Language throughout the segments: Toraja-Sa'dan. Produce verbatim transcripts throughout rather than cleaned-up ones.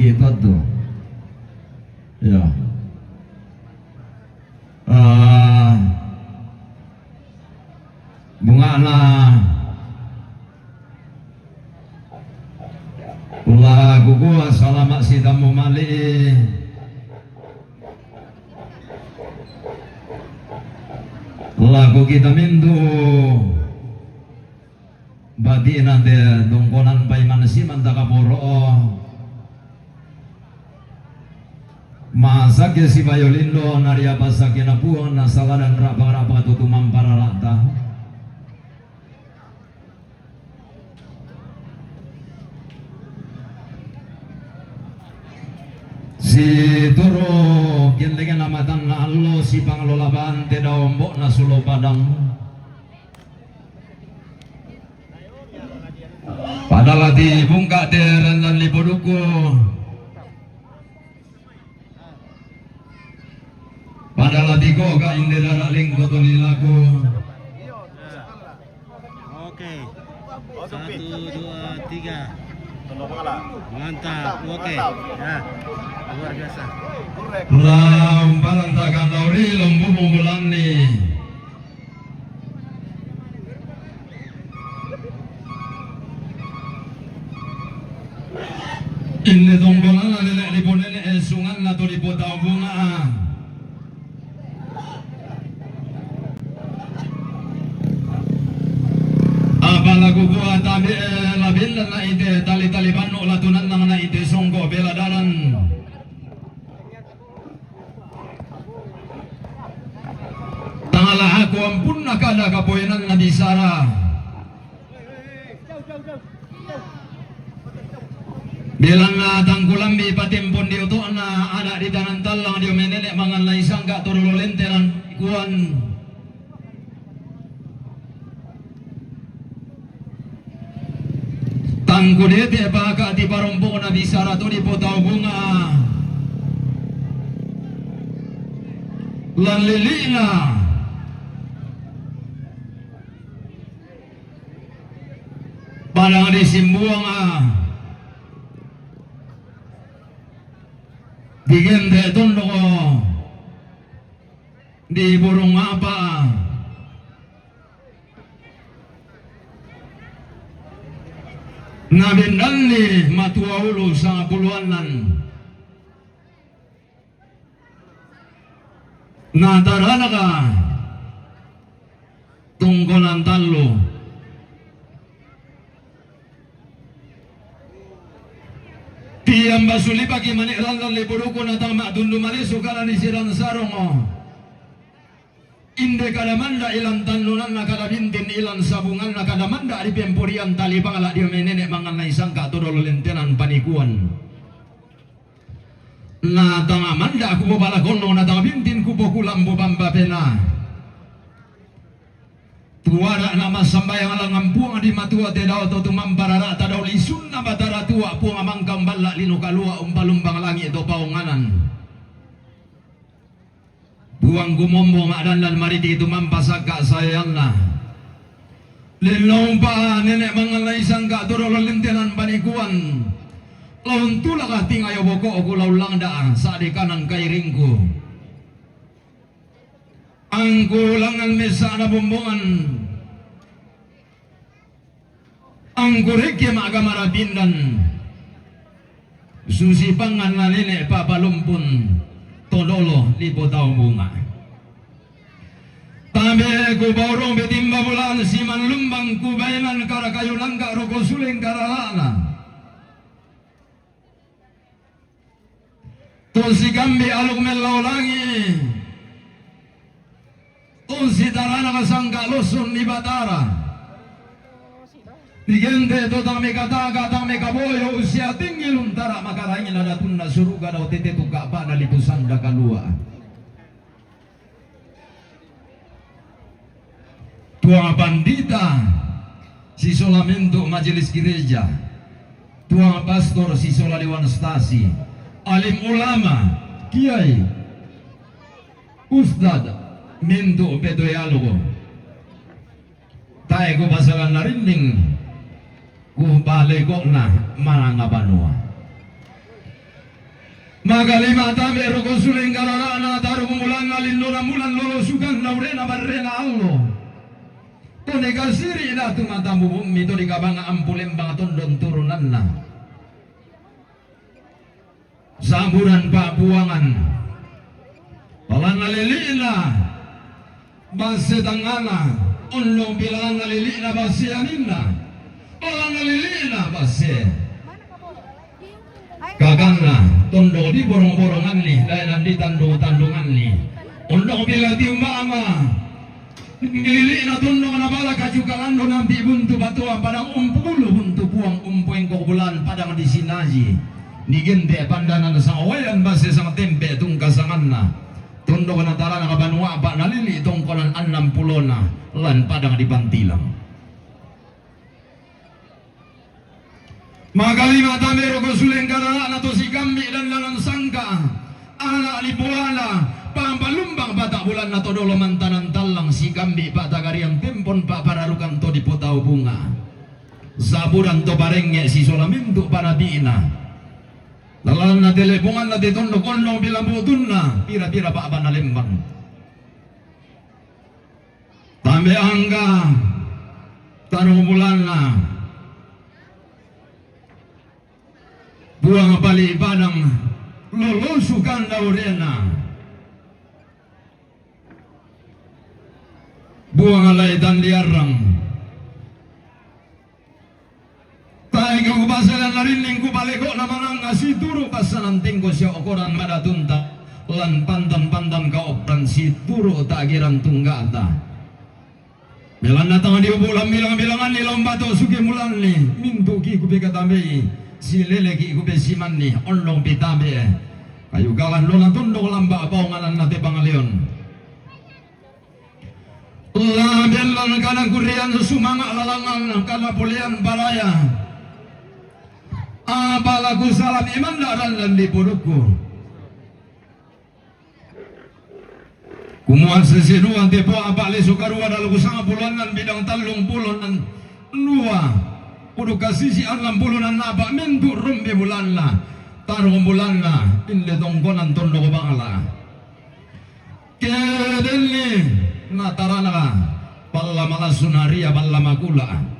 Kita tu. Ya. Ah, bungana la gugua salama' sitammu mali'i. La gugita mintu' bati'na te tongkonan paiman siman takaporo'o. Masake sibayo lindo nariapasakenna Puang nasaladan ra'pa-ra'pa tu tumampa rara'ta. Situru' gendengna matanna allo sipangalola bante daombo'na sulo padang. Padala tibungka' te randan lipudukku. Padala tikoka' inde dara' lingko tolilaku. Oke. Satu, dua, tiga. Mantap. Oke. Ya. Luar biasa. Lampalan takandau ri lombu bulanni. Inne tongkolanna nene' lipo nene' e sunganna to lipo tau bunga. Apa lagu gua tabe' e labellanna ite tali-tali bannu' latunanna na ite songko' bela dalan. Tangala aku ampunna kada kapoenanna bisara. Belanna tangkulambi patempon dio to'na ada' di tanang tallang dio menene' mangalai sangka' to dolo lentenan kuan. Tangku dete' paka' ti parompo'na bisara to di potau bunga. Lan lili'na padang di Simbuanga. Digente' tondoko di burung apa. Nabendanni matua ulu sangapuluannan. Nataranaka tungkonan tallu. Tiamba sulipaki mane' randan lipuduku natang ma'tundu malesu kalani sirang sarongo. Inde kada manda' ilan tannunanna kada bintin ilan sabunganna kada manda' ri pemporian tali bangla' dio menene' manganna isangka' to dolo lentenan panikuan. Na tama manda' kupo bala gollong na tama bintin kupo kulambu bamba pena. Tuada' na massambayang langngan Puang di matua te dao to tumampa rara'ta dao lisunna Batara Tua Puang mangka umballa' lino kalua' umpalumbang langi' to paonganan. Puang kumombo ma'dandan mariti tumampa sakka' saeanna. Lennong pa nene' mangallai sangka' to dolo lentenan panikuan. Laung tulaka tingayo boko'ku laung langda' sa'de kanan kairingku. Angku langngan messa'na bombongan. Angku rekke ma'gamara pindan. Susi panganna nene' papalumpun to dolo lipo tau bunga. Tabe' ku baurung betimba bulaan siman lumbang ku baenan kara kayu langka' roko suleng karala'na. To sikambi aluk mellau langi'. To sitarana kasangka' losson di Batara. Digente' to tang mekataka tang mekaboyo usia tinggi luntara makaraingna datunna suruga dao tete tu ka'bana lipu sanda kalua'. Tuang pandita sisola mintu' majelis gereja, tuang pastor sisola dewan stasi, alim ulama, kiai, ustad, mintu' petoe aluk. Tae' kupasalan narinding, kupaleko'na mananga banua. Makalima tambe' roko suleng karara'na, tarung bulanna, lindona bulan, lolosukanna, urena barrena allo. To dikasiri'na tu mata bubummi, to dikabanga ampu lembang tondon turunanna. Saburan pa'puangan. Palanna lili'na basse tangngana, ondong pilalanna lili'na basse aninna, palanna lili'na basse kakanna, tondong diborong-boronganni, daenan ditandung-tandunganni, ondong pila tiumbama. Lili'na tondong nabala kaju kalandu nampi buntu batoa padang umpulu buntu puang umpoengko bulan padang disinaji. Nigente' pandanan sangawayan basse sangtempe' tungkasanganna. Tondong natarana kabanua apa' nalili' tongkonan annang pulona lan padang dipantilang. Makalima tambe' roko suleng karara'na to sikambi' dandanan sangka, ana' dipoala, pampalumbang pata' bulanna to dolo mantanan tallang, sikambi' pa'tagarian tempon pa'pararukan to dipotau bunga. Saburan to parengnge' sisola mintu' panapi'na. Lalanna teleponganna te tondok ondong pilambutunna, pira-pira pa'bana lembang. Tambe' angga tarung bulanna, buang pali' padang, lolosukanna urena, buang alai tandiarrang. Tae' kupasalan narinning kupaleko'na mananga situru' passanan tengko sia okoran madatunta, lan pantan-pantan kaopran situru' ta'giran tungga'ta. Belanna tang dio bulan bilang-bilanganni lomba to suke mulanni, mintu'ki' kupekatambe'i, sileleki' kupesimanni, ondongpi tambe'e. Kayu galan dona tondok lamba' paongananna te pangaleon. Labelan kana kurrian sumanga' lalangan kana polean paraya. Apa la kusalami manda'ran lan dipodukku. Kumua sesiduan tepo apa' lesu karua dalu kusanga puluannan bidang tallung pulunan dua. Kudu kasisi annang pulunan apa' mintu' rumbi bulanna. Tarung bulanna inde tongkonan tondok bangla. Kedenni natarana palla malassu naria palla makula.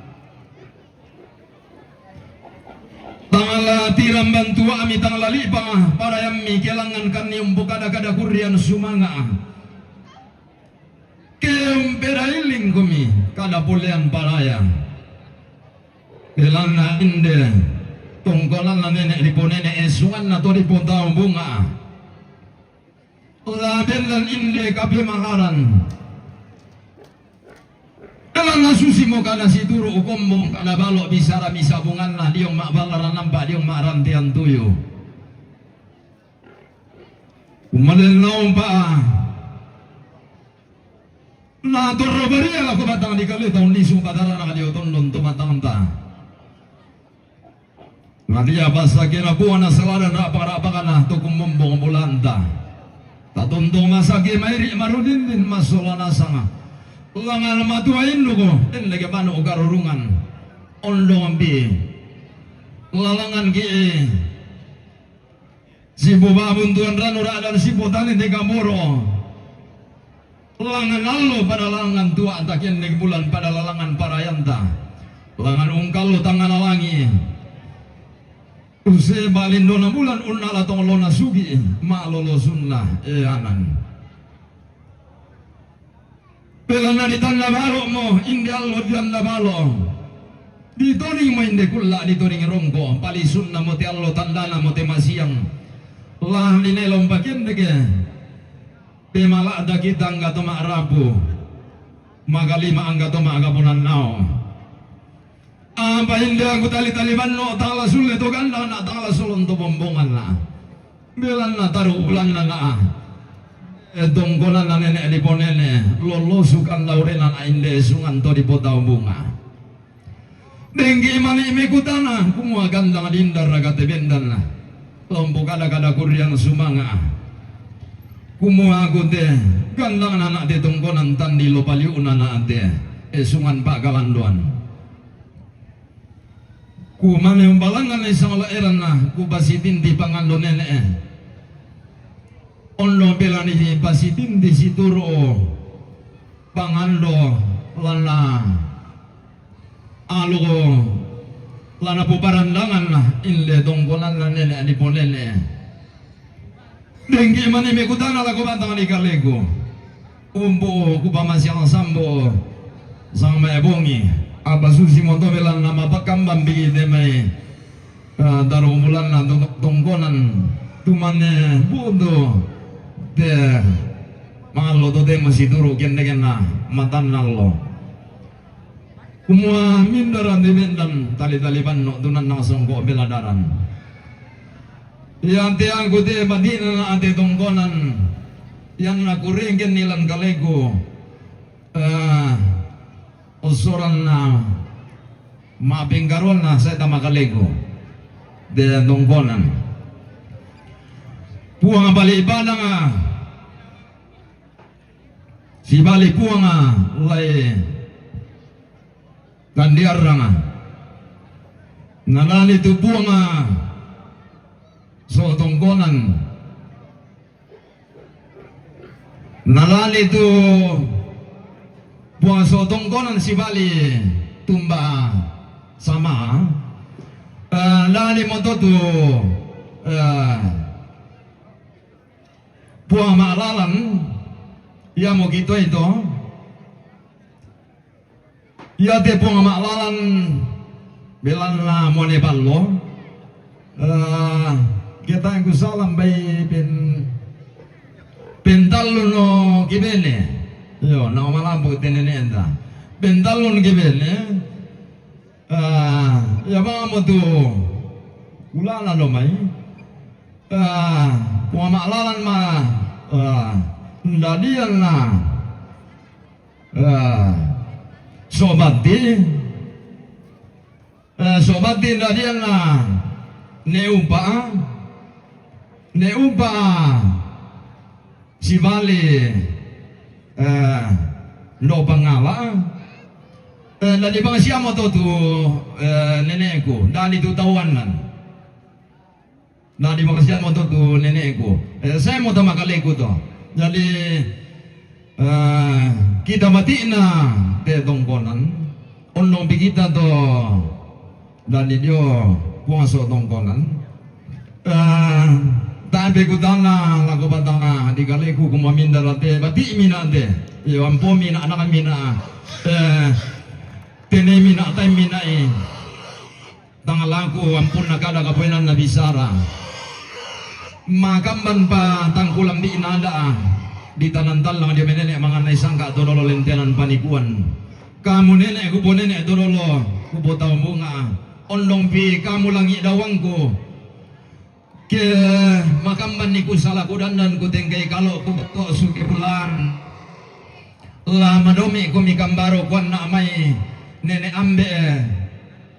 Tang la tiramban tua'mi, tang la lipa parayammi, kelangan kanni umpukada-kada kurrian sumanga'. Ke umpedailingkumi kada polean paraya. Belanna inde tongkonanna nene' diponene' esunganna to dipotau bunga. Labelan inde kapemalaran. Dalanna susimo kana situru' ukombong kana balo' bisara misabunganna diong ma'balara nampa diong ma'rantean tuyu. Kumalennaumpa na torro baria lako batang dikale taun lisu patarana dio tondon tumatangta. Maria pasakena buana saladan rapa-rapakana to kumombong bulanta. Tatontong masake mairi' marudindin masola nasanga. Langan matua induko, endege manu karurungan. Ondong bi. Lalangan ki. Sibu babun tuan ranu ra'dan sibu tani te kamoro. Langan allo pada langan tua' takenneg bulan pada lalangan parayanta. Langan ungkallo tangana langi'. Use balindona bulan unnala tonglona sugi' ma'lolosunna eanan. Belanna ditanna balo'mo, inde allo ditanna balo'. Ditoningmo inde kulla' ditoning rongko', palisunnamo te allo tandanamo te masiang. Lan dinae lompakendeke. Pemala'da kita angga to ma'rapu, makalima angga to ma'kaponannao. Apa inde aku tali-tali banno tala sulle to gandana tala solon to bombonganna. Belanna taru' bulanna na. E tongkonanna nene' diponene', lolosukan laurena na inde sungan to dipotau bunga. Denggi mani mekutana, kumua gandang dindar raga te bendanna. Lompo kada-kada kurriang sumanga'. Kumua aku te gandang nana' te tongkonan tandi lo paliu'na na te. E sungan pa'kalandoan. Kumane umbalangan isang la eranna, kupasitinti pangando nene'e. Ondo pelani pasitindi situru pangando lana aluko lana puparandangan na inde tongkonan na nene' ni ponene'. Dengki mani mekutana lako batang ni kaleko. Umbu ku pamasiang sambo sang mae bongi. Apa susi moto belan nama pakambang bigi demai. Daru mulan na tongkonan tumane bundo te malo to te masituru kende kena matan nalo. Kumua mindaran di bendan tali-tali banno tunan nang songko beladaran. Iyan te angku te madina na ate tongkonan. Iyan na kuringken nilan kaleko. Osoran na mapingkaron na sai tama kaleko. De tongkonan. Puang bali bananga. Si bali puanga lai kandiaranga. Nalani tu puanga so tongkonan. Nalani tu puanga so tongkonan si bali tumba sama. Nalani moto tu puang ma'lalan, iya mo kito ito. Iya te puang ma'lalan belan na mone ballo. Kita angku salam bai pen pentallun no kibene. Iyo, na malambu te nene' enta. Pentallun kibene. Iya mamo tu ulana lo mai. Puang ma'lalan ma ndadian na sobati. Sobati ndadian na ne upa ne upa si bali ndo pangala. Ndadi bang siamo to tu nene'ku ndadi tu tawanan. Ndadi bang siamo to tu nene'ku. Sai mo tama kaleko to. Jadi kita mati'na te tongkonan ondong pi kita to. Ndadi dio puang so tongkonan. Tabe kutana lako batanga di kaleko kumamindara te bati' mina te. Iyo ampo mina anaka mina. Tene mina tai mina i. Tangalaku ampun na kada kapoinan na bisara. Makamban pa tangkulambi nada di tanan tallang di menene manganai sangka todolo lentenan panikuan. Kamu nene kupo nene todolo kupo tau bunga. Ondong pi kamu langi dawangku. Ke makamban ni ku salaku dandan ku tengkai kalo ku beto suki bulan. La madomi ku mikambaro kuan na mai nene ambe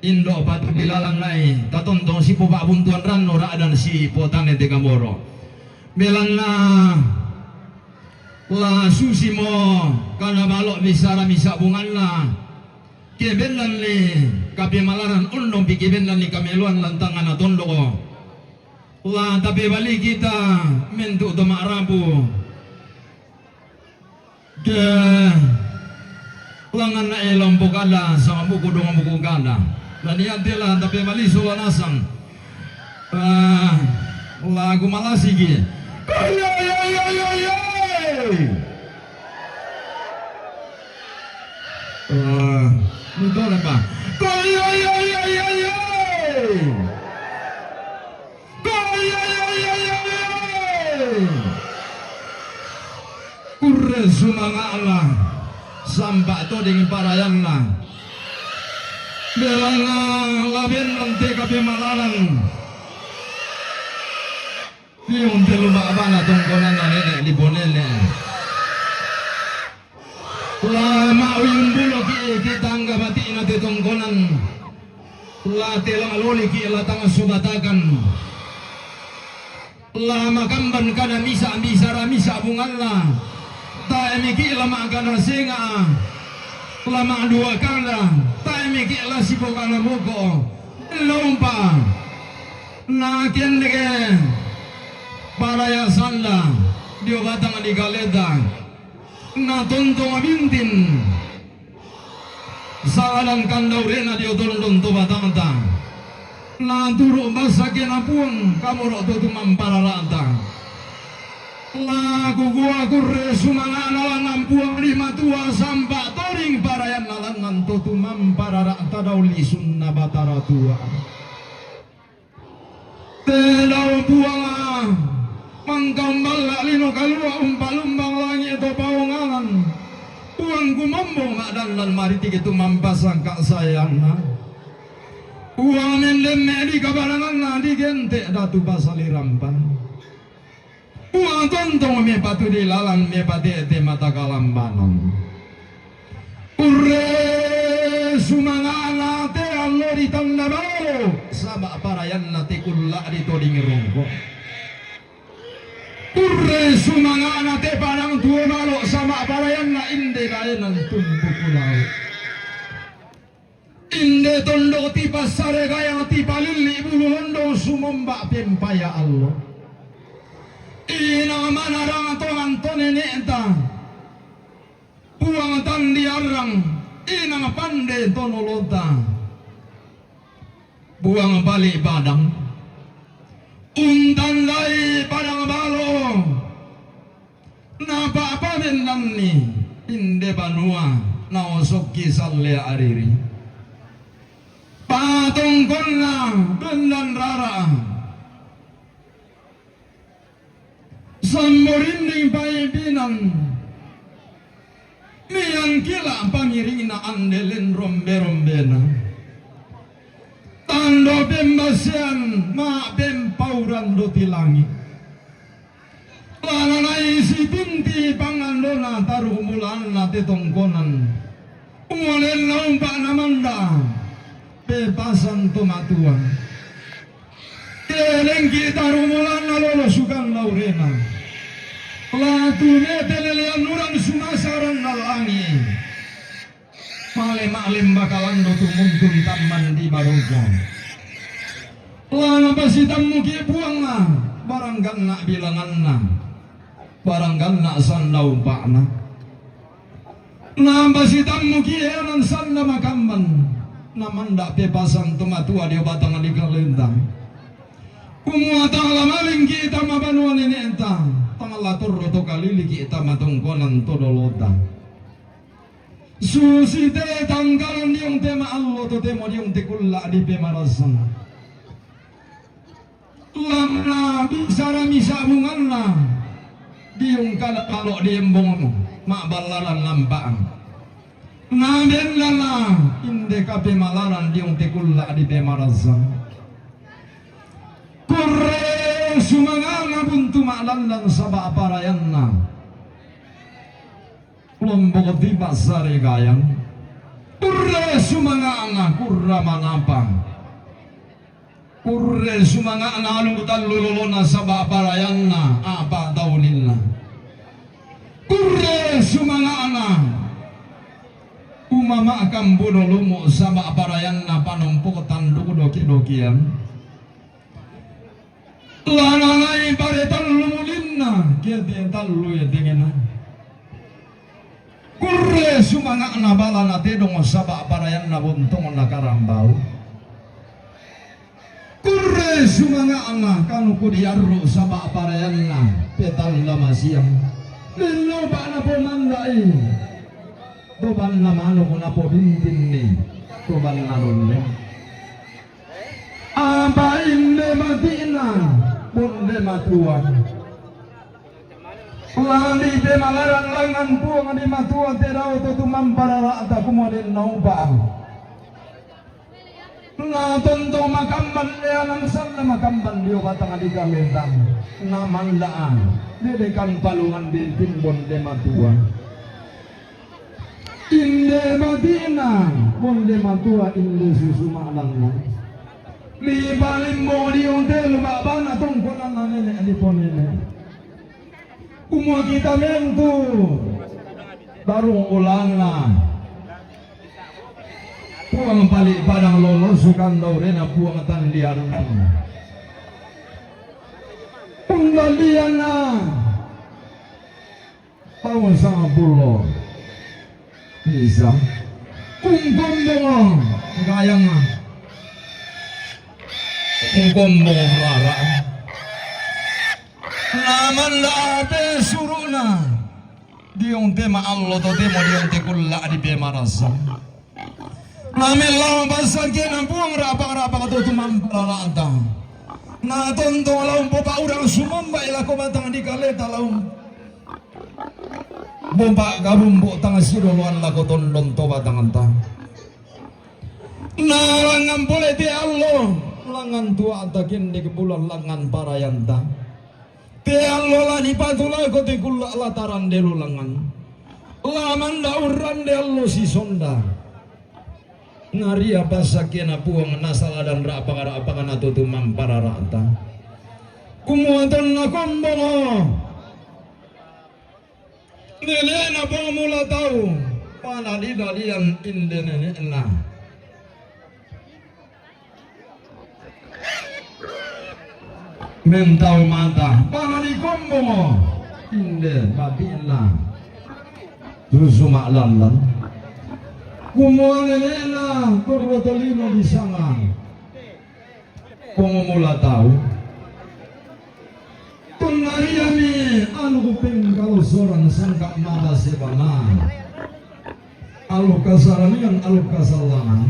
indo patu bilalan nai tatontong sipo pabuntuan ranno ra'dan sipo tane te kamoro. Belanna la susi mo kana balo bisara misa bunganna. Kebendan ni kapemalaran ondong pi kebendan ni kameluan lantangana tondoko. La tapebali kita mentu to ma'rabu. Ke langan na elompo kada sama buku dong buku kada. Dan iya tela tapebali sola nasang. Lagu malasigi. Koyoyoyoyoyoy. Mutore pa. Koyoyoyoyoyoy. Kurre sumanga'la sampa toding parayanna. Belanga labennan te kapemalanan. Piung telu ba'bana tongkonanna nene' lipo nene'. La ma'uyumbuloki' ke tangga bati'na te tongkonan. La te langaloliki' la tanga sobatakan. La makamban kana misa' bisara misa' bungalla. Tae' miki' la ma'kana senga'a. La ma'dua kana. Tae' miki' la sipokana moko. Lompa. Na kendeke. Paraya sanda. Dio batang di kaleta. Na tontong bintin. Sagadan kandaurena dio tondon to batangta. Na turu basa kena puang kamoro to tumampararata. Laku kua kurre sumangana langan puang di matua sampa toding parayanna langan to tumampararata dauli sunna batara tua. Tedau puanga mangkamballa lino kalua umpalumbang langi to paongangan. Puang kumombong ma'dandan maritiki tumampasang kasayangna. Puang mendemme di kabaranganna di gente datu pasalirampan. Puang tontong me patu di lalan me patete mata kalambanan. Kurre sumangana te allo di tanda balo, saba parayanna te kulla di toding rongko. Kurre sumangana te padang tuo balo, saba parayanna inde kaenan tumpu pulau. Inde tondo ti passare gayang ti palilli bulu londong sumomba pempaya allo. Inang manarang tongan to nenekta. Puang tandi arrang, inang pande tonolota. Puang bali padang. Untandai padang balo. Napa'pamennanni inde banua naosokki sallea ariri. Patongkonna bendan rara. Samborinding paipinan. Miangkila pangiringna andelen rombe-rombena. Tando pembasean ma pempauran doti langi. Lananai sitinti pangandona taruh mulanna te tongkonan. Umolenna umpa namanda pepasan to matua. Kelengki taruh mulanna lolo sukan laurena. Latu mete lelean urang sumasaran nalangi. Male-male mbakalando tumuntun tamman di baroga. Lana pasitammuki puangna, barangganna bilanganna, barangganna sanda umpa'na. Nambasitammuki eanan sanda makamban, namanda pepasan to matua dio batang di kalenta. Kumua tang la malingki tama banua neneta, tang la torro to kaliliki tama tongkonan to dolota. Susite tangkalan diung te ma'allo totemo diung te kulla di pemarasang. Lamna bisara misabunganna diung kada kalo di embong ma'ballalan lampa'ang. Nabellana inde kapemalaran diung te kulla di pemarasang. Kurre sumangana buntu ma'lallana saba parayanna. Lombok tipa sare gayang. Kurre sumanga'na kurra manapa. Kurre sumanga'na alu tallu lolona saba parayanna apa tauninna. Kurre sumanga'na umama kambuno lumu saba parayanna panompok tanduk doki-dokian. Lananai pare tallu mulinna, kete tallu ya tengena. Kurre sumanga'na balana tedong saba parayanna bontongna karambau. Kurre sumanga'na kanuku diarru saba parayanna petalla masiang. Linno ba'na pomandai. Tobanna manuk napobintinni. Tobanna dolle. Apa inde mati'na bonde matua. Lali pemalaran langan puang di matua te dao to tumampa rara'ta kumua den naupa. Na tonto makamban eanan sanna makamban dio batang di kalentang. Na manda'an dedekan palungan bintin bonde matua. Inde mati'na, bonde matua inde susu ma'lanna. Lipalimbong diung telu ma'bana tongkonanna nene' liponene. Kumua kita mentu barung ulanna. Puang pali padang lolo sukan daurena puang tandiarna. Pundaliana. Taun sanga pulo. Bisa. Kungkombongo. Kayanga. Kungkombongo rara. Namanda ate suruna. Diong te maallo totemo diong te kulla di pemarasa. Namellao passakkena Puang rapa-rapa to tumamparara'ta. Na tontong lao umpaurang sumamba lako batang dikaleta lao umpakarumbu tang sidoloan lako tondon to batangta. Na langngan pole te allo, langngan tua'ta kendek bulan langngan parayanta. Te allo la dipatu lako te kulla lataran delo langngan. La manda urrande allo sisonda. Naria passakkena Puang nasaladan ra'paka-ra'pakana to tumamparara'ta. Kumua tonna kombongo. Nene'na Puang Mula Tau, panadi-dadian inde nene'na. Mentau mata, panadi kombongo, inde bati'na. Susu ma'lallan. Kumua nene'na Purwotolino disanga Puang Mula Tau. Tonnariami anu kupengkalosoran sangka mata sebana. Aluk kasaranian, aluk kasallangan.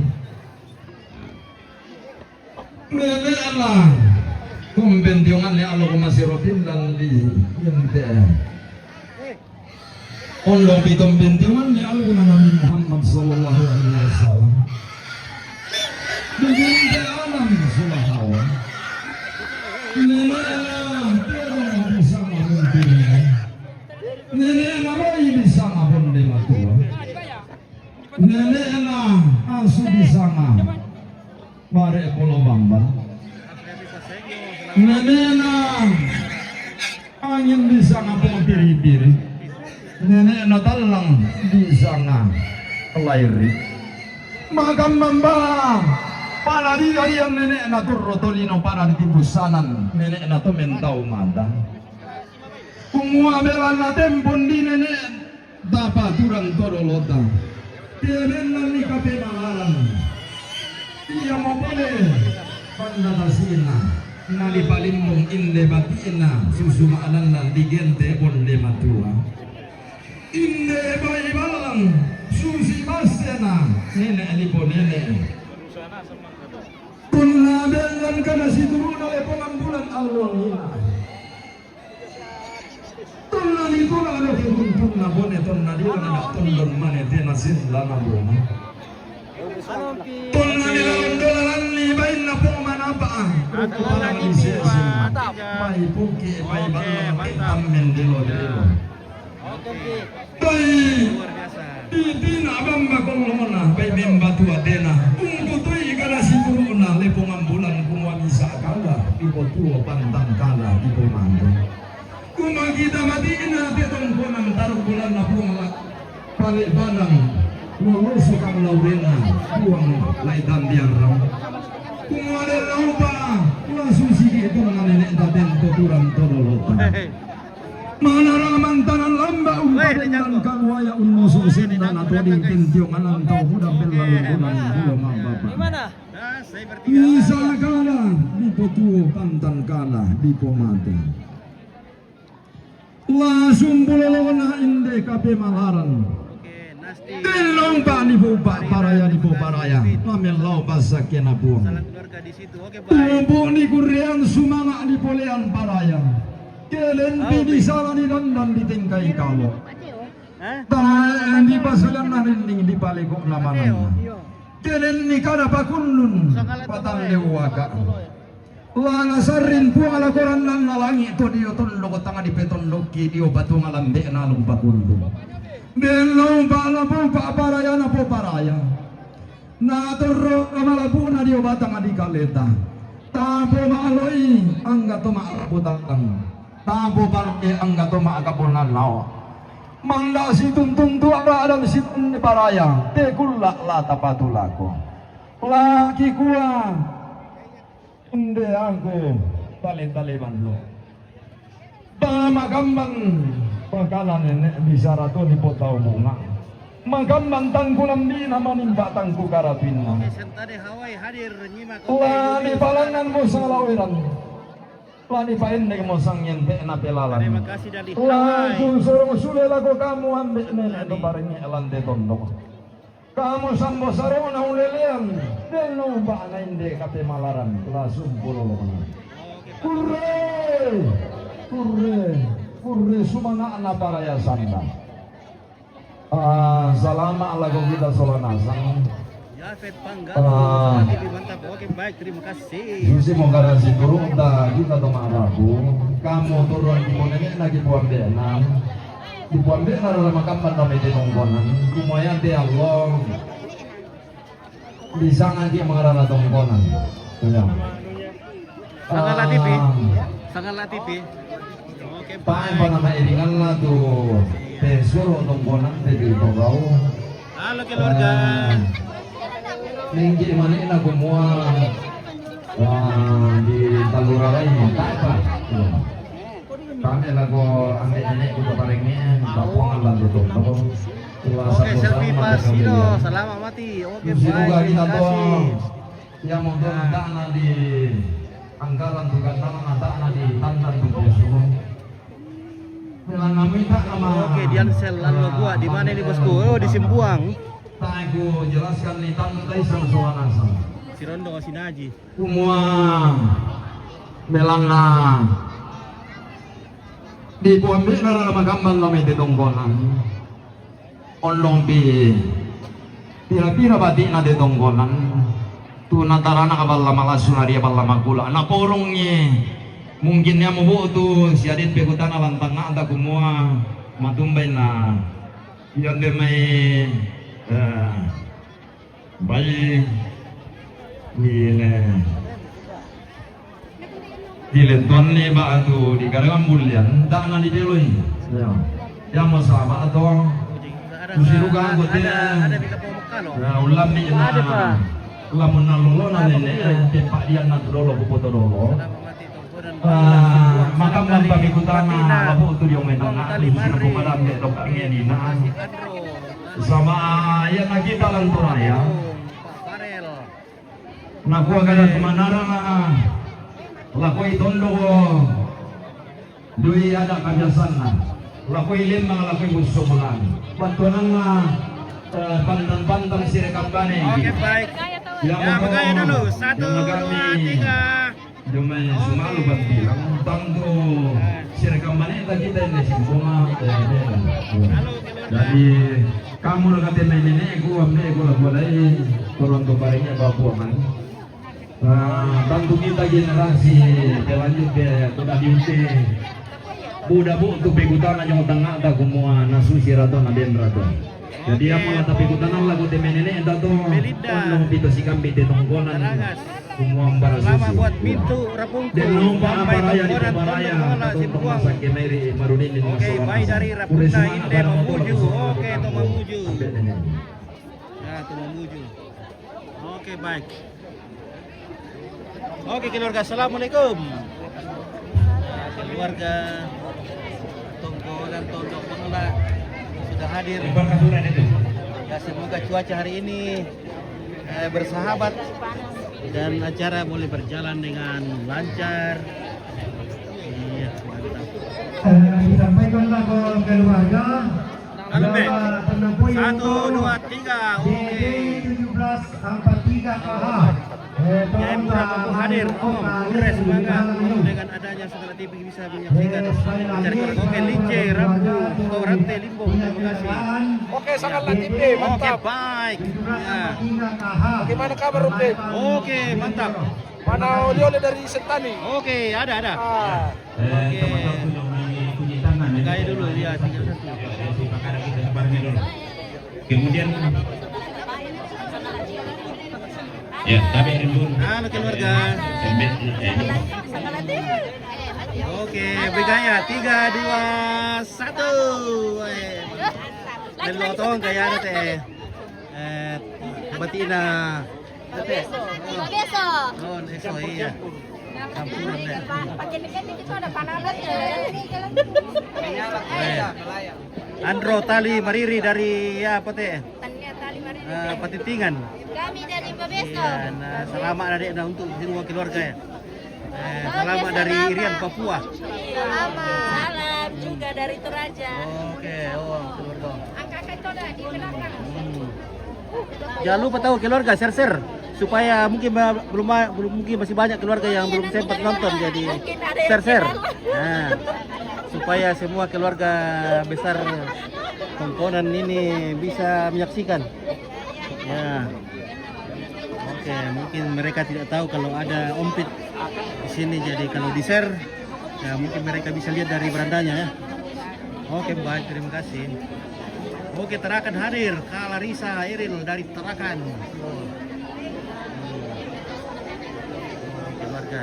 Nene'na kumpentiunganni aluk masero pindan di yente. Ondong pitung bintiunganni alukna Nabi Muhammad sallallahu alaihi wasallam. Bibinte alam sulahawa. Nene'na terong disanga muntiringan. Nene'na wai disanga bonde matua. Nene'na asu disanga Pare Polo Bambang. Nene'na angin disanga Pong Piri-piri. Nene'na tallang disanga Lairi. Maka mamba pada di kalian nene'na Turro Tolino pada di Tibusanan nene'na to mentau mata. Kumua belanna tempon di nene' tapaturang to dolota. Tiabenna ni kapemalaran. Iamo pole pandatasina. Nalipalimbung inde bati'na susu ma'lallan digente bonde matua. Inde bai ballang susi bassena nene' lipo nene'. Tonna bellan kana situru'na lepongan bulan alluangina. Tonna nitula ado kebuntunna bone tonna diona na tondon mane tena sillana bone. Tonna nilaon dolalanni bainna Puang Manapa'a. Rokko parang isese. Pai puki, pai ballo, pai tammen delo-delo. Pai pitina bamba kollona, pai memba tua tena. Ungkutui kana situru'na lepongan bulan kumua misa kala, dipo tuo pantang kala, dipo mantu. Kumakita mati'na te tongkonan taruk bulanna Puang la pale banang loloso kang laurena Puang lai tambiarang. Kumua de laupa la susi ditunna nene' taten to turang to dolota. Manarang mantanan lamba umpadennan kaluaya unnoso senna na toding pentionganan tau muda pellalungunan dua mababa. Misa kala dipo tuo pantang kala dipo mate. Lasung pulolona inde kapemalaran. Tellong pa nipo pa paraya nipo paraya. Pamellau pasakena Puang. Tubu ni kurian sumanga' ni polean paraya. Kelempi di sala ni dandan di tengkai kalo. Tae di pasalanna rinding di paleko namananna. Kelenni kada pakullun patanne uwaka. Lana sarring Puang lako rannanna langi' to dio tondok tang dipetondokki dio batunga lambe'na lu pakullun. Bello pa'lapo pa'parayana poparaya. Na torro kamalapu'na dio batang dikaleta. Tapo ma'loi angga to ma'rapu tatang. Tapo palke angga to ma'kaponan lao. Mangga situntun tu ara dan situnni paraya. Te kulla la tapatu lako. Laki kua. Inde angku tale-tale banno. Pamagambang Pakala nene' bisara to ni potau bunga. Makamban tangku lambi'na manimba tangku karapinna. Oke, sentade Hawaii hadir nyimak. La ni palangan mo sala oiran. La ni paendeng mo sangian te'na pelalan. Terima kasih dari Hawaii. La ku sorong sule lako kamu ambe' nene' to parengnge' lante tondok. Kamu sambo sarona ulelean, den no umba'na inde kapemalaran, la sumpu lolona. Kurre! Kurre! Kurre sumana'na parayasanna. Ah, salama' lako kita sola nasang. Yafet Panggado, ah, Salatipi, mantap. Oke, baik, terima kasih. Susi mo garasi turunta kita to ma'rabu. Kamu turun ki ponene'na ki poambe'na. Ki poambe'na rara makamban na mete tongkonan. Kumua iate Allah. Disanga ki mangarana tongkonan. Iya. Sangala T V. Ah. Sangala T V. Oke, pae baik. Pana ma'iringanna tu te suro tongkonan te di togau. Halo keluarga. Ah. Nengki mane'na kumua. Wah, di Talurarai mantap. Iya. Tame lako ambe' nene'ku to parengnge', tapong lan to tondok. Oke, selfie pas Ido, selamat mati. Oke, baik, terima kasih. Ia motor tana di anggaran tu gandana tana di tandan tu poso. Oke, Diansel, lalu gua di mana ini, bosku? Oh, di Simbuang. Tak aku jelaskan ni tante sama suara sama. Si Rondo, si Naji. Kumua mellanna di poambe'na rara makamban lao mai te tongkonan. Ondongpi pira-pira bati'na te tongkonan. Tu natarana ka balla malassu na ria balla magula. Naporongngi mungkin iamo bu'tu siaden pekutana lantangnga'ta kumua matumbai na iande mai, eh, Bai, ile, ile tuanne ba'tu di karangan bullian, da'na di deloi. Ya. Ya, masaba to. Kusiruka anggote. Ya, ulammi na. Lamun nalolo na nene, tempat dia na dolo, kupoto dolo. Ah, makamban pamikutana, labu tu dio mai tanga, tu sirbu malam de, doka ngenina. Sama iya na kita lanturaya. Nakua kada kemanarana, lakoi tondoko doi ada kabiasanna, lakoi lembang, lakoi musso mulana. Bantuananna, eh, pantang-pantang sire kambane. Oke, baik. Ya, ya, makanya dulu. Satu, dua, tiga. Jomai sumalu bang bilang, tantu sirekamaneta kita ini sempurna. Jadi kamu na kate mai nene'ku, ambe'ku, la kualai, turun tu baringnya babuangan. Nah, tantu kita generasi pelanjut pe kuda diute. Buda bu'tu pekutana nyong tangnga'ta kumua nasusi rato na den rato. Jadi apa la tapekutana laku te mai nene'ta to, ondong pito sikambi te tongkonan. Kumua mbara susu. Selamat buat Mitu Rapungku. Sampai tongkonan Pondok Mola Simbuang. Oke, baik dari Rapunna Inde Mamuju. Oke, to Mamuju. Ya, to Mamuju. Oke, baik. Oke, keluarga, assalamualaikum. Keluarga tongkonan Tondok Pengelak sudah hadir. Ya, semoga cuaca hari ini eh, bersahabat dan acara boleh berjalan dengan lancar. Iya, mantap. Eh, disampaikanlah ke keluarga. Satu, dua, tiga, oke. D D tujuh belas empat tiga K H. Eh, tolong hadir. Oh, Bung Res, semangat. Dengan adanya Sangala T V bisa menyaksikan acara karaoke Lince Rambu, oh, Rante Limbong, terima kasih. Oke, Sangala T V, mantap. Oke, baik. Ya. Bagaimana kabar, Rante? Oke, mantap. Mana oleh-oleh dari Sentani? Oke, ada, ada. Ah. Oke. Pakai dulu, ya, tiga satu. Kemudian, ya, tapi rimbun. Halo, keluarga. Oke, begaya, tiga, dua, satu. Eh, lotong kayak ada teh. Eh, batina. Beso. Oh, eso, iya. Pakai ini kan kita ada panaman ya. Andro Tali Mariri dari, ya, apa teh? Tania Tali Mariri. Eh, Patitingan. Kami dari Pabeso. Iya, nah, selamat adik, nah, untuk semua keluarga ya. Eh, selamat dari Rian, Papua. Selamat. Salam juga dari Toraja. Oke, oh, keluarga. Angkat itu dah di belakang. Hmm. Jangan lupa tahu keluarga, share-share. Supaya mungkin ba-, belum ba-, belum, mungkin masih banyak keluarga yang belum sempat nonton, jadi share-share. Nah, supaya semua keluarga besar Tongkonan ini bisa menyaksikan. Ya. Oke, mungkin mereka tidak tahu kalau ada Ompit di sini, jadi kalau di-share, ya, mungkin mereka bisa lihat dari berandanya, ya. Oke, baik, terima kasih. Oke, Tarakan hadir, Kak Larissa Eril dari Tarakan. Oh. Keluarga.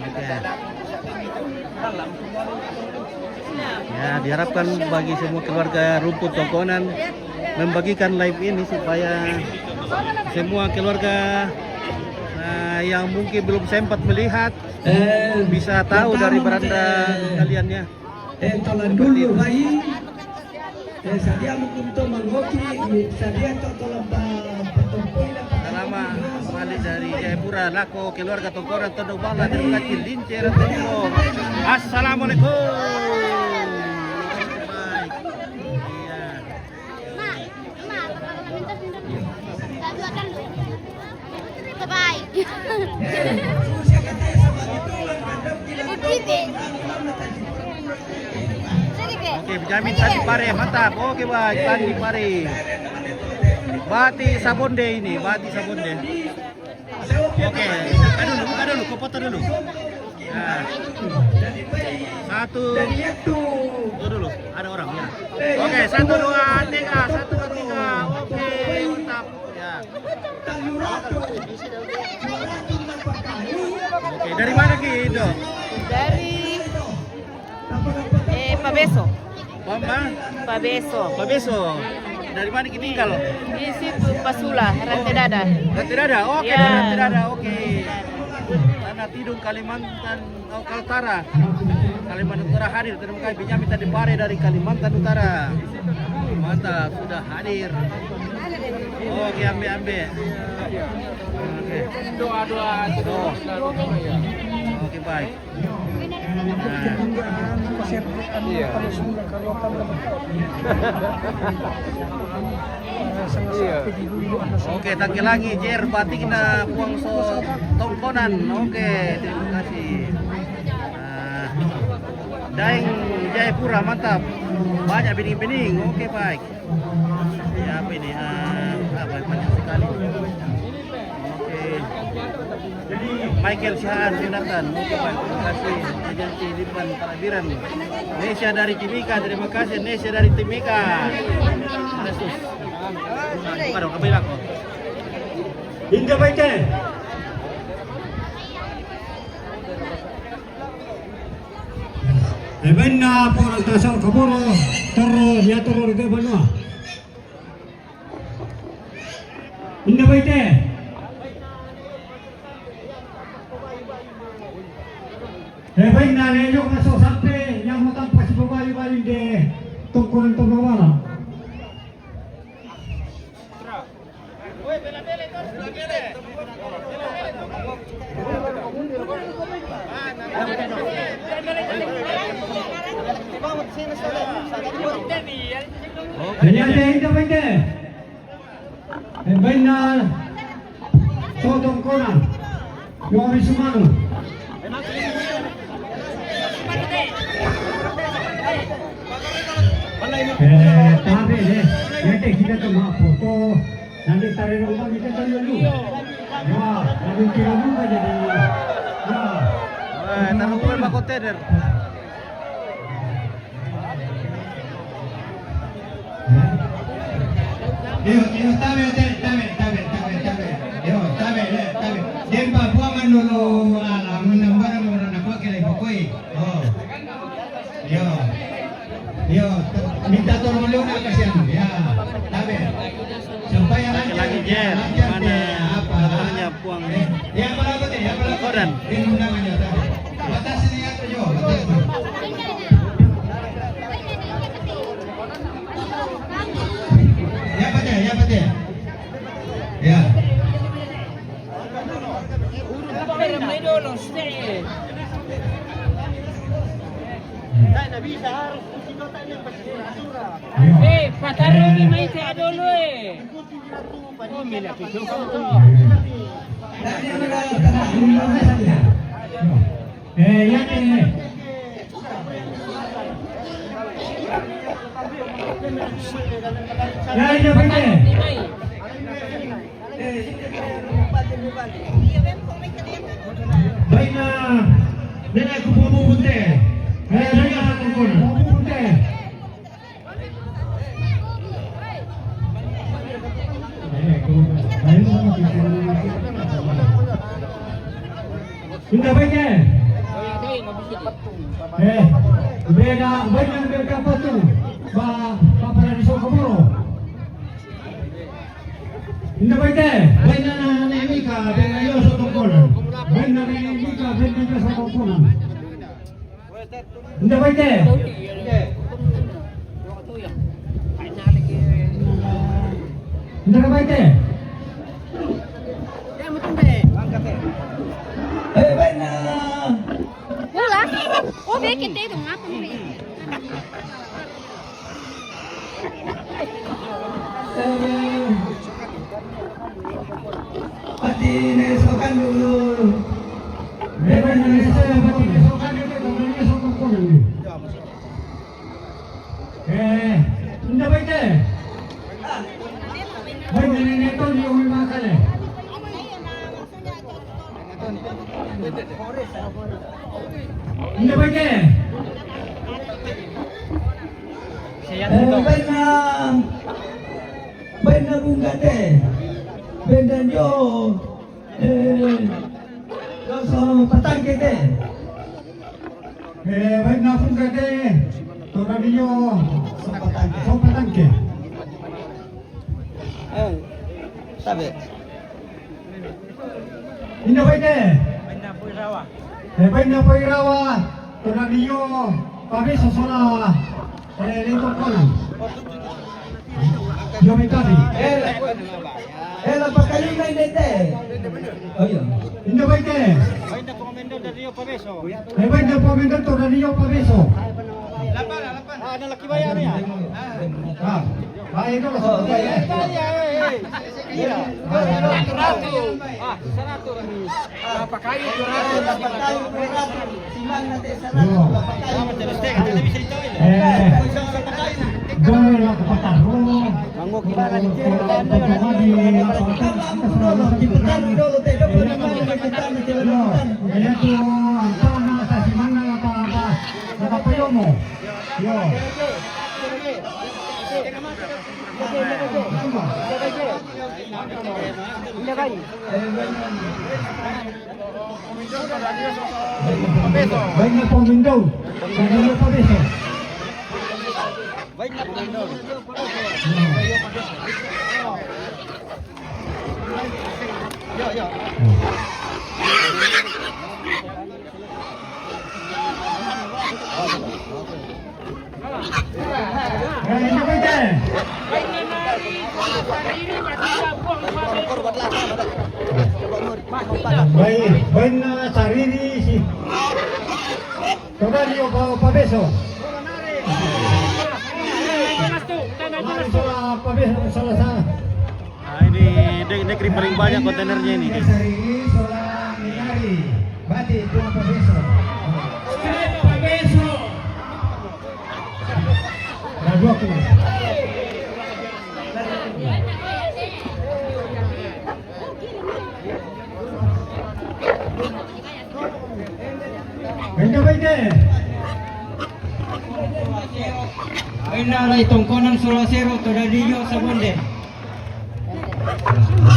Oke. Ya, diharapkan bagi semua keluarga Rumput Tongkonan membagikan live ini supaya semua keluarga, eh, yang mungkin belum sempat melihat bisa tahu dari beranda kalian, ya. Eh, tolan dulu, bayi. Eh, sadia mungkin to mangoki, sadia to tolan pa-, patompoi na patompoi. Salama kembali dari Jayapura, lako keluarga Tongkonan Tondo Bala dari Kaki Lincir Tondo. Assalamualaikum. Iya. Bye-bye. Oke, Benyamin tadi pare, mantap. Oke, baik, tadi pare. Bati Sabonde ini, Bati Sabonde. Oke, buka dulu, buka dulu, kau foto dulu. Nah. Satu. Tuh dulu, ada orang, ya. Oke, satu, dua, tiga, satu, dua, tiga. Oke, mantap. Ya. Oke, dari mana ki, Indo? Dari, eh, Pabeso. Mama? Pabeso. Pabeso. Dari mana ki tinggal? Di situ, Pasula, Rantai Dada. Rantai Dada, oke, ya. Dari Rantai Dada, oke. Tanah Tidung, Kalimantan, oh, Kaltara. Kalimantan Utara hadir, terima kasih. Benyamin tadi pare dari Kalimantan Utara. Mantap, sudah hadir. Oke, ambil, ambil. Oke. Doa-doa. Oh. Oke, baik. Nah. Iya. Iya. Oke, tangke langi, jer, batik na puang so Tongkonan. Oke, terima kasih. Nah, Daeng Jayapura, mantap. Banyak bening-bening. Oke, baik. Ya, apa ini? Ah, apa, banyak sekali. Oke. Michael Sihaan, Jonathan. Oke, baik. Terima kasih. Agensi Lipan Palabiran. Nesya dari Timika, terima kasih. Nesya dari Timika. Yesus. Bukan dong, kembali lagi. Inda baite. E benna pora taso kaboro, toro, dia toro de banua. Inda baite. E benna le yo na so sape, yang mau tampa si babayu bayu de tongkonan to bawala. Kanyate inda baite. E benna so Tongkonan. Yo, Rizumano. Eh, tabe, eh. Yate kita to ma foto. Nanti tare rumah kita to dulu. Ya, nanti kita rumah jadi. Ya. Eh, taruh dulu, Pak Kote, Der. Iyo, iyo, tabe, tabe, tabe, tabe, tabe, tabe. Iyo, tabe, eh, tabe. Dempa buangan dulu, ala, menambah orang nak pakai lagi, pokoknya. Oh. Iyo. Iyo, minta tolong dulu nak kasihan. Ya, tabe. Supaya lancar, lagi, Jer. Lancar, mana? Jer. Ini undangannya, dah. Batasi ni anu juga, batasi. Ya, patah, ya, patah. Ya. Eh, patarong ni Maite Adolo, eh. Eh, ya, eh. Ya, ya, Maite. Baina, nena ku bubu bunte. Eh, nena ku bubu bunte. Inda baike. Eh, beda, beda, beda patu. Ba, ba para di soko boro. Inda baike. Beda na, na mika, beda yo soko boro. Beda na mika, beda yo soko boro. Inda baike. Inda baike. Eh, baina. Hola. Oh, ve que te doy un. Pati ne sokan dulu. Memang ne sokan dulu, sokan dulu, sokan dulu. Eh, inda baike. Baina ne ne to ni umi makale. Inda baike. Eh, baina, baina bungate. Baina yo. Eh, yo so patangke te. Eh, baina bungate. Todavía yo. So patangke. So patangke. Eh, sabe. Inda baike. Eh, baina Poirawa, Tonalio, Pabeso sola, eh, Leito Konan. Yo me casi. Ela pakalina inete. Oyo. Inda baike. Eh, baina Pomendan Tonalio Pabeso. Ah, ada laki bayar ya? Ah. Baik, kalau seperti itu. Eh, dole la kapataro. Mango kibara ni kiri. Yo, esto, ampana, tasimana, la pa, la pa, la pa, payomo. Yo. Baina Pomindou. Baina Pomindou. Baik, baik, baina sariri si. Toda dio pa, pa beso. Salah, pa beso, salah, salah. Ah, ini de-, negeri paling banyak kontainernya ini. Sariri, sola, minari. Bati, dua pa beso. Straight pa beso. Ada dua kilo. Baina, baina. Baina lai Tongkonan sola sero, toda dio sabonde.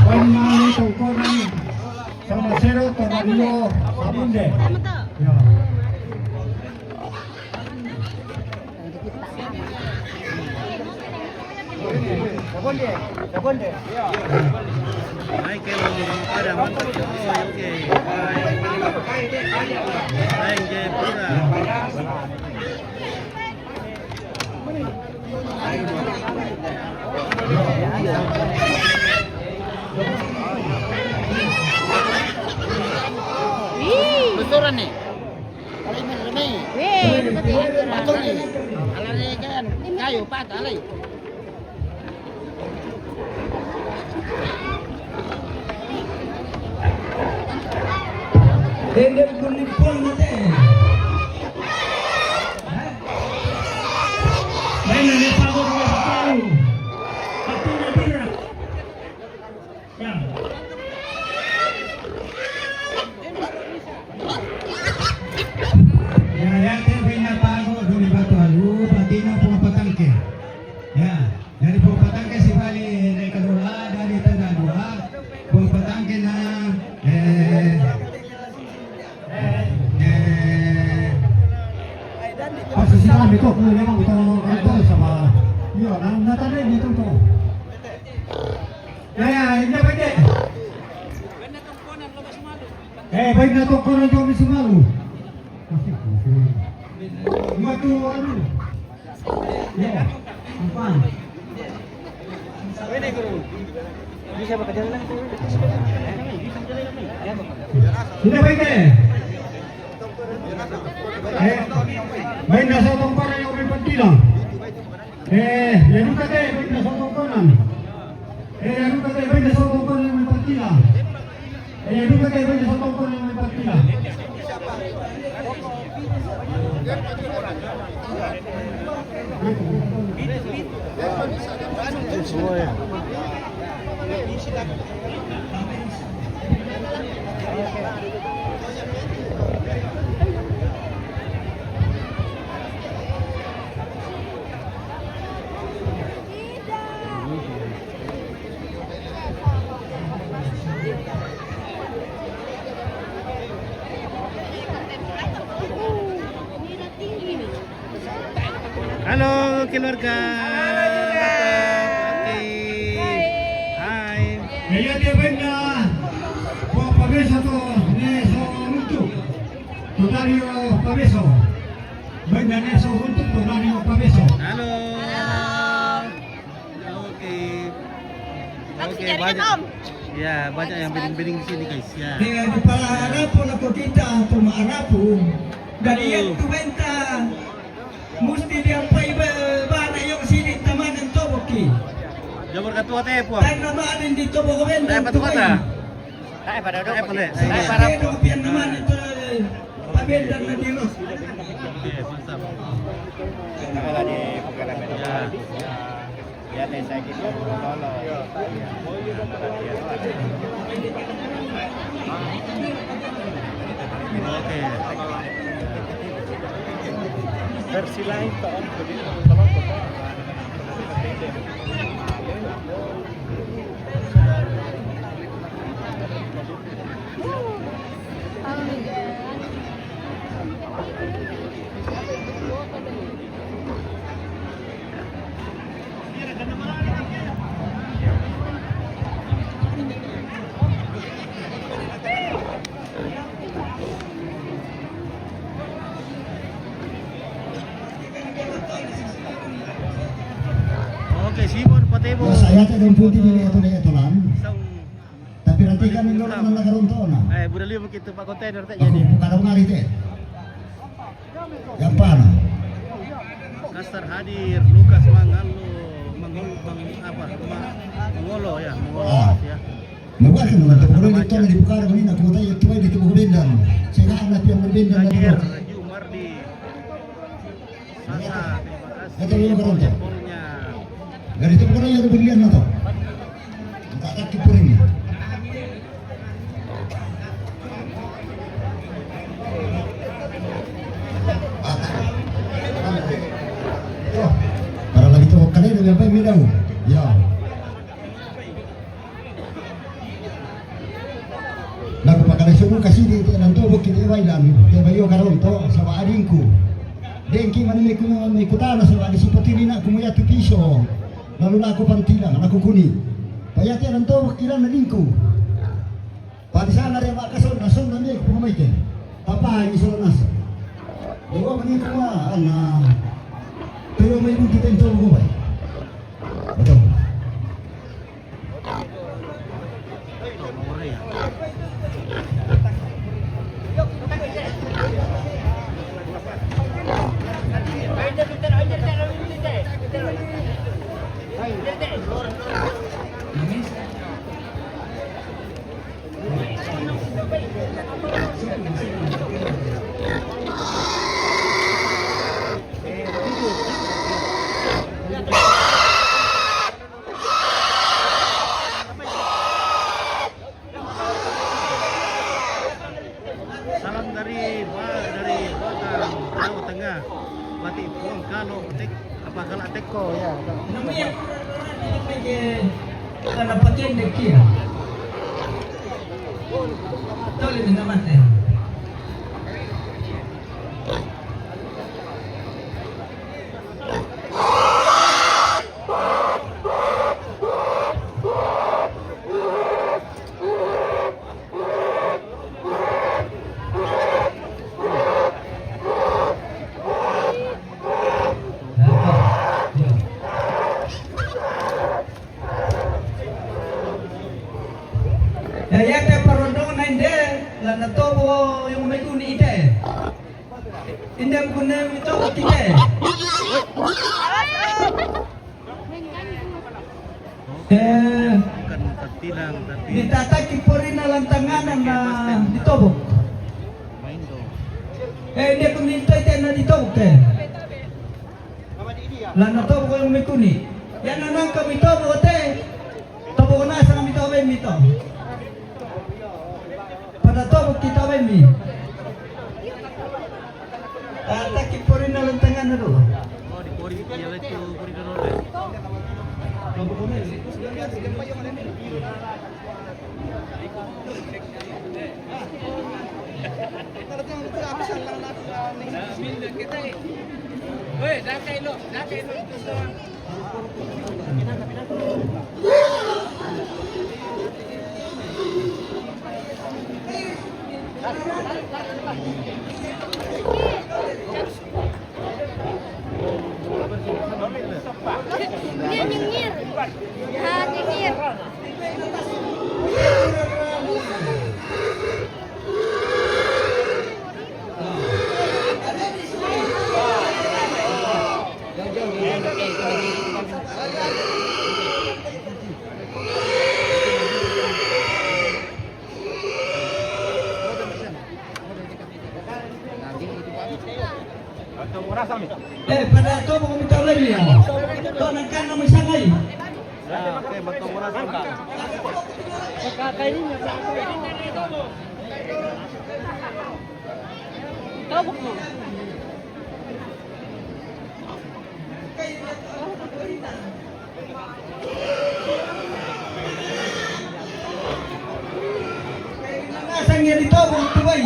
Baina lai Tongkonan sola sero, toda dio sabonde. Ya. Lain Jayapura. Besoran ni. Alai, alai. Weh, lupa tengok. Betul ni. Alai kan kayu patah alai. Dendam kuning pun mati. Lain ni pago dua satu. Satu ni berat. Ya. Ya, ya, te baina pago duni batu alu, patina pung patangke. Ya, dari pung patangke si bali dari kedua, dari tengah dua, pung patangke na, eh, eh, pas sila miko, memang betul, betul sama. Iya, nah, nah, tadi gitu tuh. Ya, ya, ini apa, Cek? Eh, baik, na tongkonan jo mi sumalu. Masih, masih. Matu, aduh. Ya, apa? Ini, Guru. Bisa pakai jalan lagi, Guru. Ini baik, Cek. Eh, baik, na sa tongkonan jo mi pantila. Eh, ya duka te, baina sa tongkonan. Eh, ya duka te, baina sa tongkonan mi pantila. Eh, ya duka te, baina sa tongkonan mi pantila. Halo, keluarga. Halo juga. Oke. Hai. Hai. Iya, dia benar. Buat Pak Beso tuh, nih, so, untuk. Tuh, dari, oh, Pak Beso. Benar, nih, so, untuk, tuh, dari, oh, Pak Beso. Halo. Halo. Oke. Oke, banyak. Ya, banyak yang bidding-bidding di sini, guys. Ya. Dia di Palarapu, laku kita, tu Maarapu. Dari yang tu benta. Musti dia pai ba-, bana yang sini tamanan toboki. Jabur ketua te, puang. Tang nama ada di tobok benta. Te, patu kota. Te, pada duduk. Te, pale. Te, para. Dia dua pian nama itu, eh, pabenda na di los. Oke, mantap. Kalau di bukan. Ya. Ya, te, saya gitu. Tolong. Oke. Versi lain, Pak, Om. Jadi, teman-teman, Bapak. Oke, Simon Patebo. Nah, saya tak ada putih di lihat oleh Etolan. Tapi nanti kami lolo nang nakaronto na. Eh, buda liu begitu, Pak, kontainer tak jadi. Aku buka dong hari te. Yang mana? Makassar hadir, Lukas Mangalo, Mangol-, Mang-, apa? Ma-, Mangolo, ya, Mangolo, ah, ya. Mabuat kan, untuk kalau di tol di Bukar, ini nak kota itu, itu bukan bendang. Saya nak anak yang berbendang lagi. Jumardi. Sasa, terima kasih. Dari itu bukan yang berlian atau? Tak ada kipurin. Para lagi tu, kali ni apa yang bilang? Ya. Naku pakale sumu kasi di te nanto buki di wailan, te bayo karonto, saba adingku. Dengki mani meku, mekutana saba di sipatili naku muyatu piso. Lalu naku pantila, naku kuni. Payati nanto buki lan adingku. Padi sana re makason, naso Nami ko pamaike. Papa ni solo nasa. Dewa mani kuma ana. Pero mai buki tento ko bai. Betul. Salam dari ba-, dari Batam, Jawa Tengah. Batik puang kalau tek-, apa kalau teko ya. Namanya kurang-kurang dia pakai, kalau pakai dekia. Tole dengan mate. Ya, ya, te parondong na inde, la na tobo yung may kuni ite. Inde kune mi tobo kite. Eh, bukan tertilang, tapi ditataki porina lantanganan na ditobok. Main dong. Eh, inde kuni ite na ditobok te. Lana tobo ko yung mituni. Yana nang kami tobo te. Tobo ko na sa kami tobo mito. Pada tobo kita be mi. Tata ki pori na lantangan na do. Oh, di pori, iya, itu pori na do. Tobo ko na. Dia nyengir. Ya, nyengir. Eh, pada tobo ko mitau lagi ya. To nang kan nang misangai. Ya, oke, betul murah sama. Kakak ini. Tobo ko. Sang ya di tobo tu bai.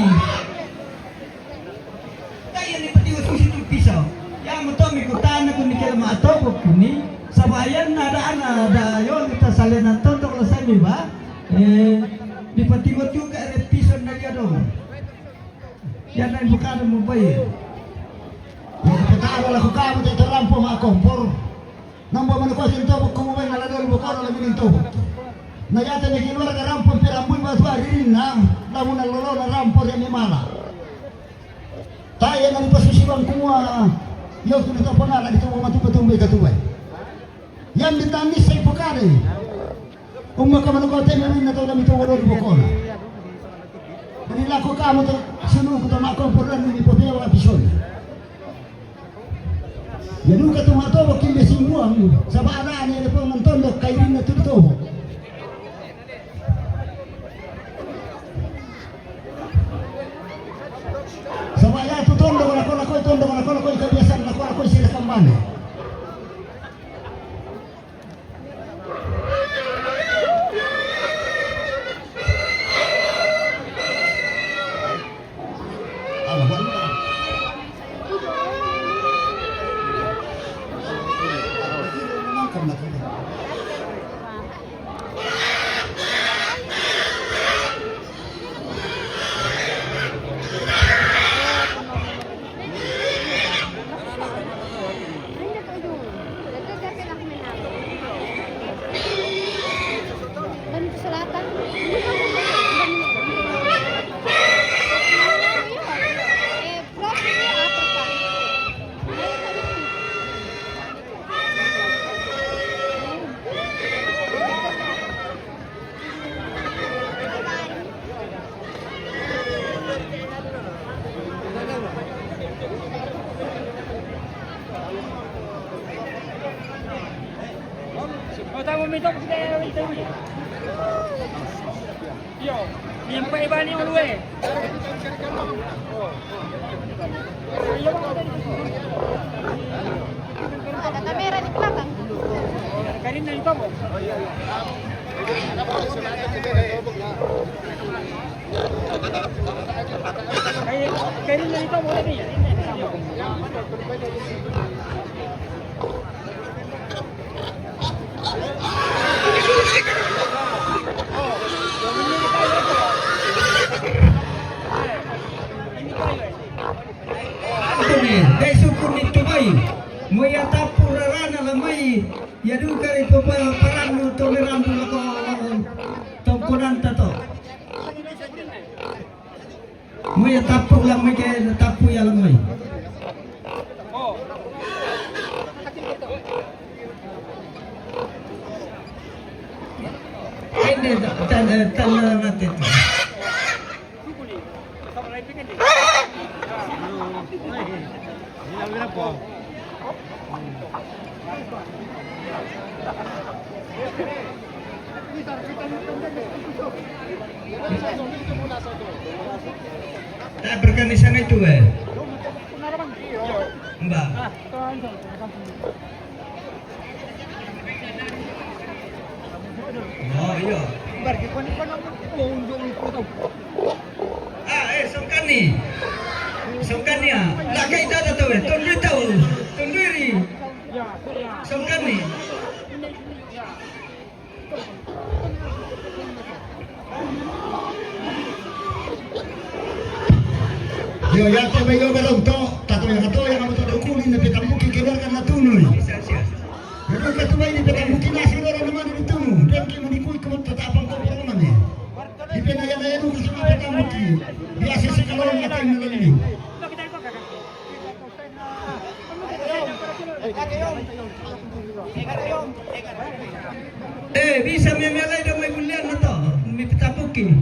Kaya ni pati usu situ pisau. Ya moto mi kutana kuni kela ma tobo kuni. Sabayan na ada ana ada yo kita salenan tontok la sami ba. Eh, di pati juga re pisau na dia dong. Yana bukana mo bai. Wa patara la ko kamu te tarampo ma kompor. Nambo manu ko sin tobo ko mo bai na la dol bukana la minin tobo. Na yata ne kilwar ka rampo pe rambu ba tu aririn na la muna lolo na rampo re ni mala. Taya na ni pasusi bang kumua. Yo kini tobo na la di tobo matu betul be katubai. Yang ditani sai pokare. Umma kamano ko temi na to na mito woro di bokona. Dani lako kamo to sunu ko to mako porlan ni popia wala pison. Ya duka to mato bo kimbe simbuang saba ada ne le pongan tondo kairin na tu to. Saba ya tu tondo kola kola koi tondo kola kola koi kebiasaan kola kola koi sila kambane. Ada kamera di belakang. Antoni, dai sukun itu mai. Mo ia tappu rarana la mai, ia duka ri papa parannu to merandu lako tongkonanta to. Mo ia tappu la mai ke tappu ia la mai. Ende ta-, ta-, ta-, ta-, Nah, berkah di sana itu, eh. Mbak. Oh, iya. Ah, eh, songkanni. Songkanni, ah. Lah, kai tata tau, eh. Tondui tau. Tondui ri. Songkanni. Io, ia te mai io belum to, tako ia to ia kamu to dukuli ne petambuki keluarkan na tunui. Io, ka tu mai ni petambuki nasi loro na mani ditunu. Dia ki mani kui kamu tatapang ko pernah mani. Di pena ia na enu kasi petambuki. Biasa si kalau na kai na lagi. Eh, bisa mi, mi alai da mai bulian na to, mi petambuki.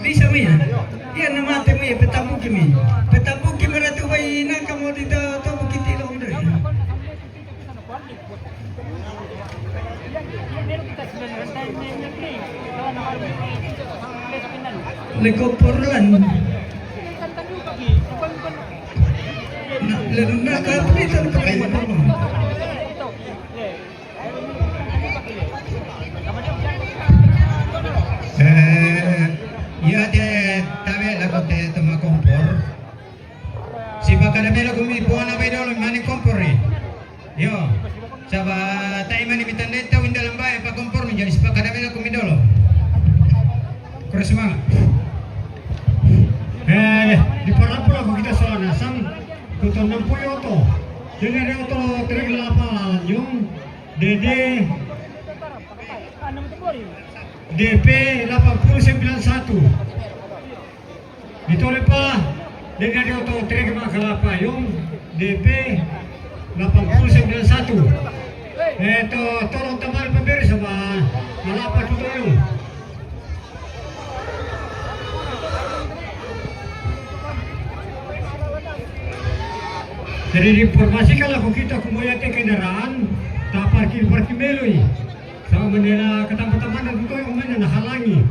Bisa mi, ya? Ia na mate mi, petambuki mi. Petambuki mi ratu bai na kamu di to, to bukiti lo udah. Le kompor lan. Na, le na ka tu itu pakai kompor. Eh, ia te tabe lako te toma kompor. Sipakada mela kumi puana bai dolo mani kompor ni. Io. Saba tai mani mitandai tau inda lambai pa kompor ni, jadi sipakada mela kumi dolo. Kura semangat. Eh, di parapula ko kita soal nasang, kuto enam puluh oto. Jadi ada oto tiga delapan lanjung, D D, D P delapan puluh sembilan satu. Ito lepa, dengan dia oto trek ma kalapa yung D P delapan puluh sembilan satu. Eh, to, tolong tamar pemberi sama kalapa tuto yung. Jadi diinformasikan lah kita kumuya te kendaraan, ta parkir parkir melui. Sama menela ketambah-tambahan dan tuto yung mana na halangi.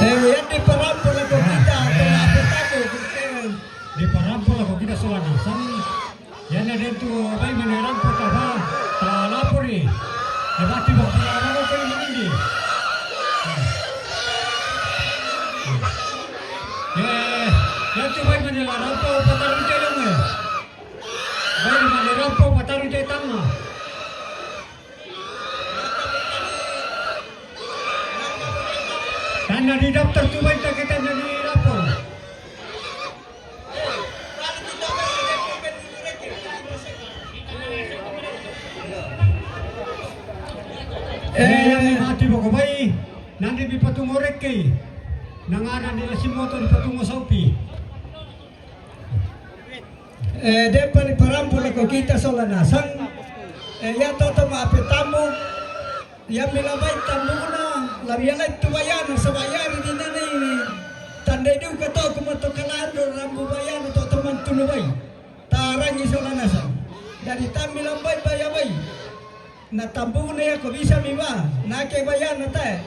Eh, yang diparampo lako kita, atau apa tahu, kita. Diparampo lako kita soal nasang. Yana dentu bai mane rampo ta ba, ta lapori. E bati ba pula raro ko manindi. Ye, dentu bai mane la rampo pa taru te longe. Bai mane rampo pa Anda di daftar tu baita kita jadi lapor. Eh, yang mati boko bai, nanti di patungo reke. Nang ada di lasimoto di patungo saupi. Eh, depan di parampu lako kita sola nasang. Eh, ya toto ma ape tambu. Ya mi labai tambuna, la mi alai tu bayana, sa bayari di nana ini. Tandai duka to kuma to kalando rambu bayana to teman tunu bai. Tarangi sola nasang. Jadi tambi labai baya bai. Na tambuna ya ko bisa mi ba. Na ke bayana tae.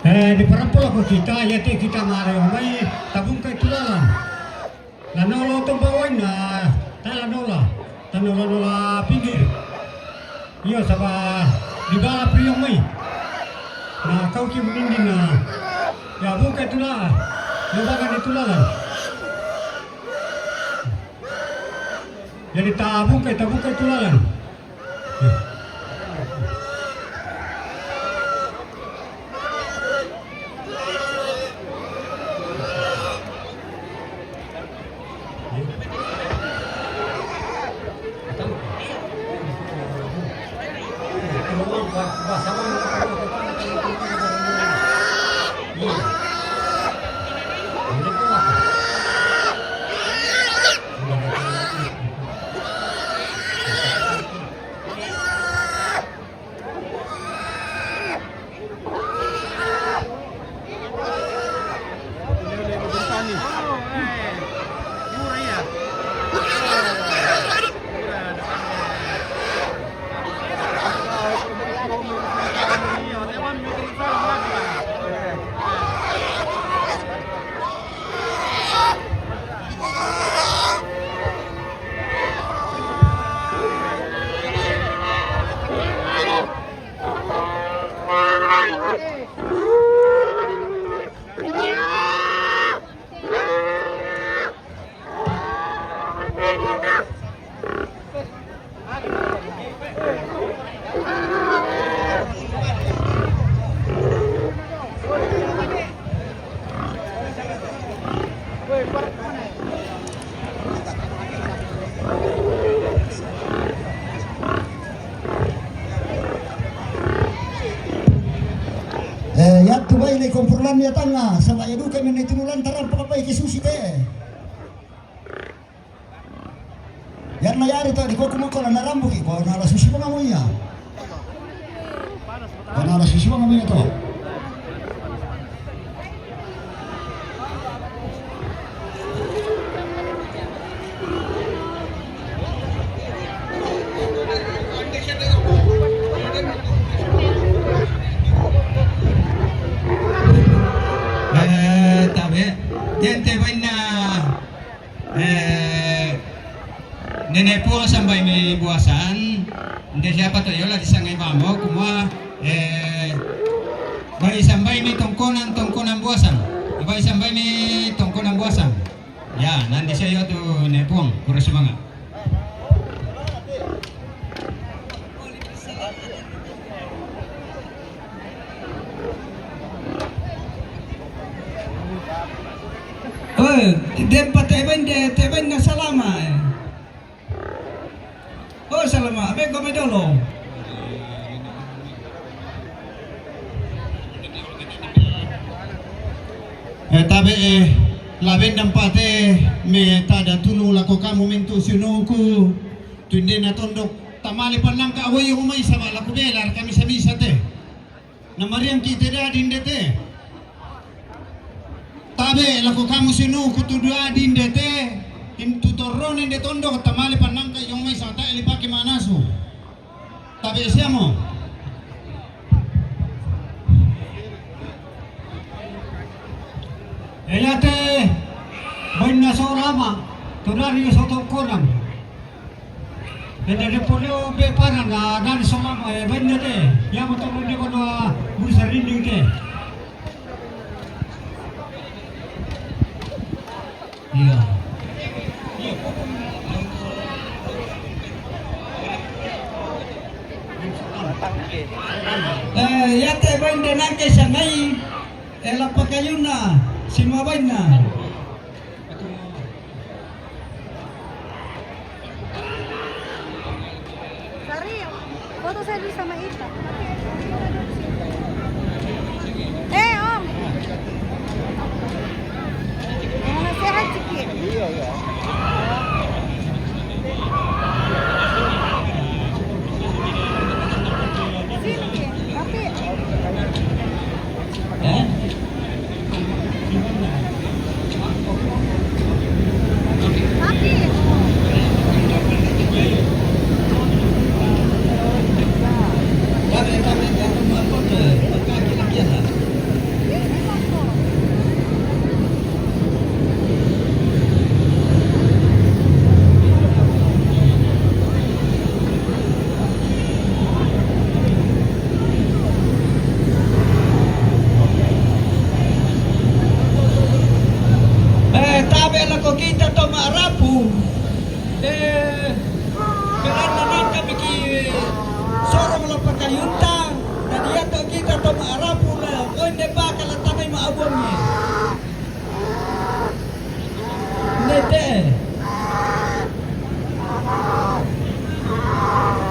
Eh, di parampu lako kita, ya te kita mare omai, tabungkai tulalan. La nola oto bawaina, ta la nola, ta nola nola pinggir. Iyo saba di bala priong mai. Na kau ki munindin na. Ya bungkai tula, ya baka di tulalan. Jadi ta bungkai, ta bungkai tulalan. Eh, ya tu bai le komporlan ya tanga, saba ya duka mene tunu lantaran pakapai ke susi te. Yanna yari to di koku moko la narambu ki, ko na la susi banga mo iya. Ko na la susi banga mo iya to. Eh, tabe, gente baina. Eh, nene puang sambai mi buasan, nde siapa to yola di sangai bambo, kumua, eh, bai sambai mi tongkonan, tongkonan buasan. Bai sambai mi tongkonan buasan. Ya, nande sia yo tu ne puang, kura sumanga. Oi, dempa teben de, teben na salama. Oh, salama, abe kome dolo. Eh, tabe, eh, laben dampate me tada tunu lako kamu mentu siunuku. Tuinde na tondok tamale panangka awai umai saba lako bela kami sabisa te. Na mariang ki te dadin de te. Tabe lako kamu sinu kutu dadin de te. Im tutorone de tondo tamale panangka yong mai sata Lipake manasu. Tabe' siamo. Iyate bainna sola ma, tudari soto konang. Ede de poleo be parana, nani sola ma, e, bainna te. Yamo to bainna kono, busa rinding te. Iya. Eh, iyate bainna nangke sangai, eh, lapakayunna, simabainna. Sari, foto saya dulu sama Ita. Eh, Om. Mana sehat, Ciki? Iya, iya. Sini, Ki. Tapi Eh, tabe' lako kita to ma'rapu. Eh, belanna nangka miki sorong lapakayunta, na diato kita to ma'rapu la, oinde baka la tanai ma'abuangi. Nete.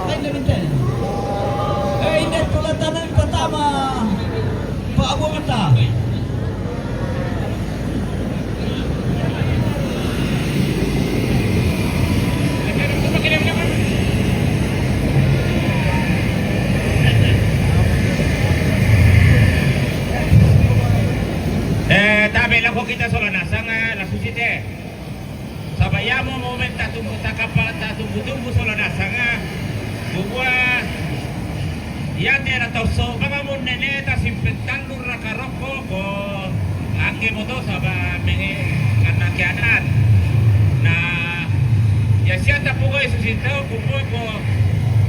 Ai, nete. Eh, inde tulatanang pertama, Pak Abu Mata. Eh, tabe' lako kita sola nasang, eh, la susi te. Saba' yamo momen tatumbu-, takapa-, tatumbu-tumbu sola nasang, eh, kubua, iyate na tau so, banga mun nene ta simpetallu raka rokko ko angge moto saba' menge kanna keadaan. Na, ya sia tapogau susito, kubua ko,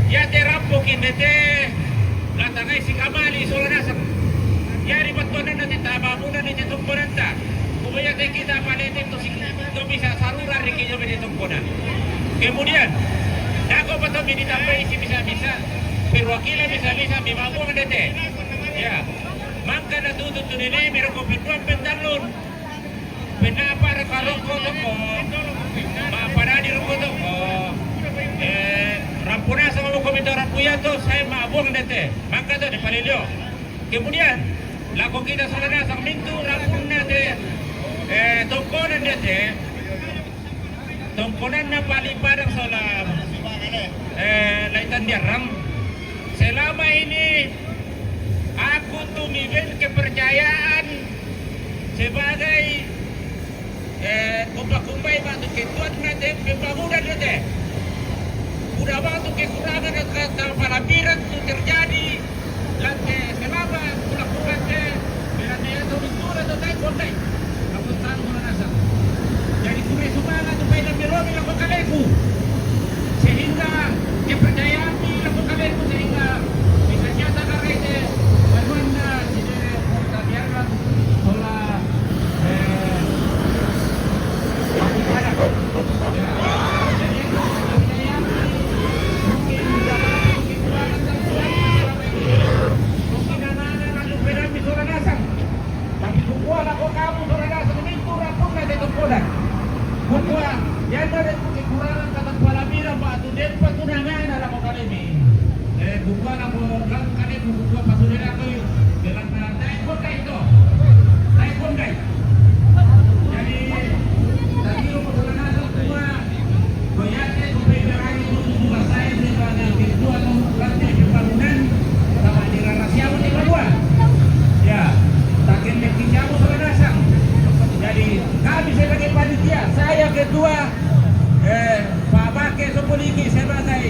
iyate rampoki ndete, la tangai sikamali sola nasang. Jadi bettuanna nanti tabamuna ni te tongkonanta. Kubua iyate kita palete to si-, to bisa sarura riki jo bede tongkonan. Kemudian, dako pato mi ditambai si bisa-bisa, perwakilan bisa-bisa mi mabuang ndete. Ya. Mangka natutu tu nene mi rokko penduang pentallun. Pennapa raka rokko toko. Mappadadi rokko toko. Eh, rampu nasang mo komito rampu yato, saya mabuang ndete. Mangka to dipalelio. Kemudian, lako kita sola nasang mintu rampunna te, eh, tongkonan ndete. Tongkonanna Pali Padang sola, eh, Laitan Diarrang. Selama ini aku tu miberi kepercayaan sebagai, eh, kumpa-kumpai batu ketuan na te pembangunan na te. Udah batu kekurangan atau kekhawatiran tu terjadi. Lante selama kulakukan te, berarti ya tu betul atau tak kondai. Aku tahu mana nasab. Jadi kure semangat tu payah melobi lako kaleku. Sehingga kepercayaan di lako kaleku sehingga bisa nyata karete. Baruanna sidere kota biarlah sola, eh, aku pada. Ya. Jadi, kepercayaan mungkin dalam kehidupan dan selama ini. Mungkin anak-anak lalu berani sola nasang. Tapi kukua lako kamu sola nasang mintu rampunna te tongkonan. Kukua, yanda de kekurangan kata pala bira batu dempa tunangana lako kalemi. Eh, kukua lako lako kalemi kukua pasude lako i. Belanna dai kondai to. Dai kondai. Jadi, tadi lo sola nasang kukua. Ko iyate ko pemberangi tu tugasai sebagai ketua tu rantai pembangunan sama di Rarasiawan di Padua. Ya, takende kijamu sola nasang. Jadi kami sebagai panitia, saya ketua, eh, Pak Bake Sopoliki sebagai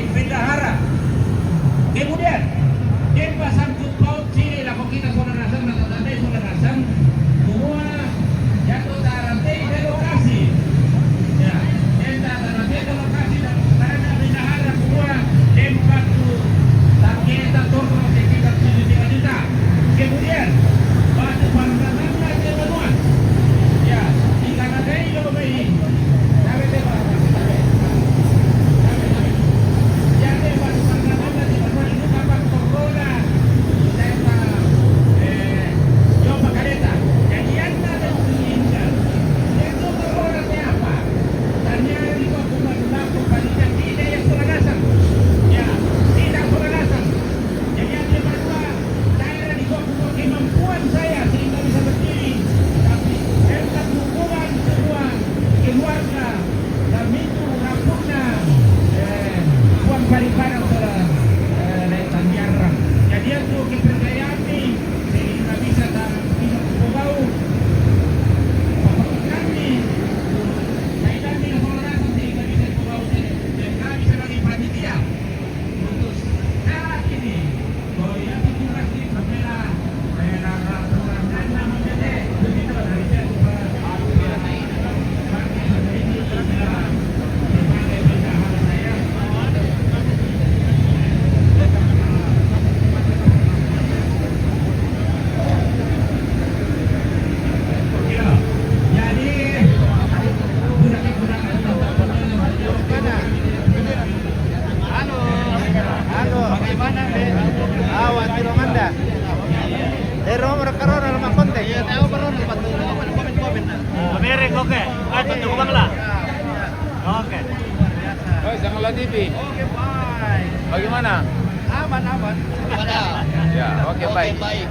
Sangala T V. Oke, bye. Bagaimana? Aman, aman. Aman, ah. Ya, oke, oke, baik. Baik.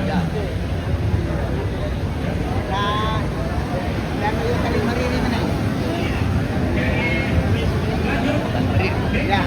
Ya. Nah, yang itu tadi Mariri mana? Ya.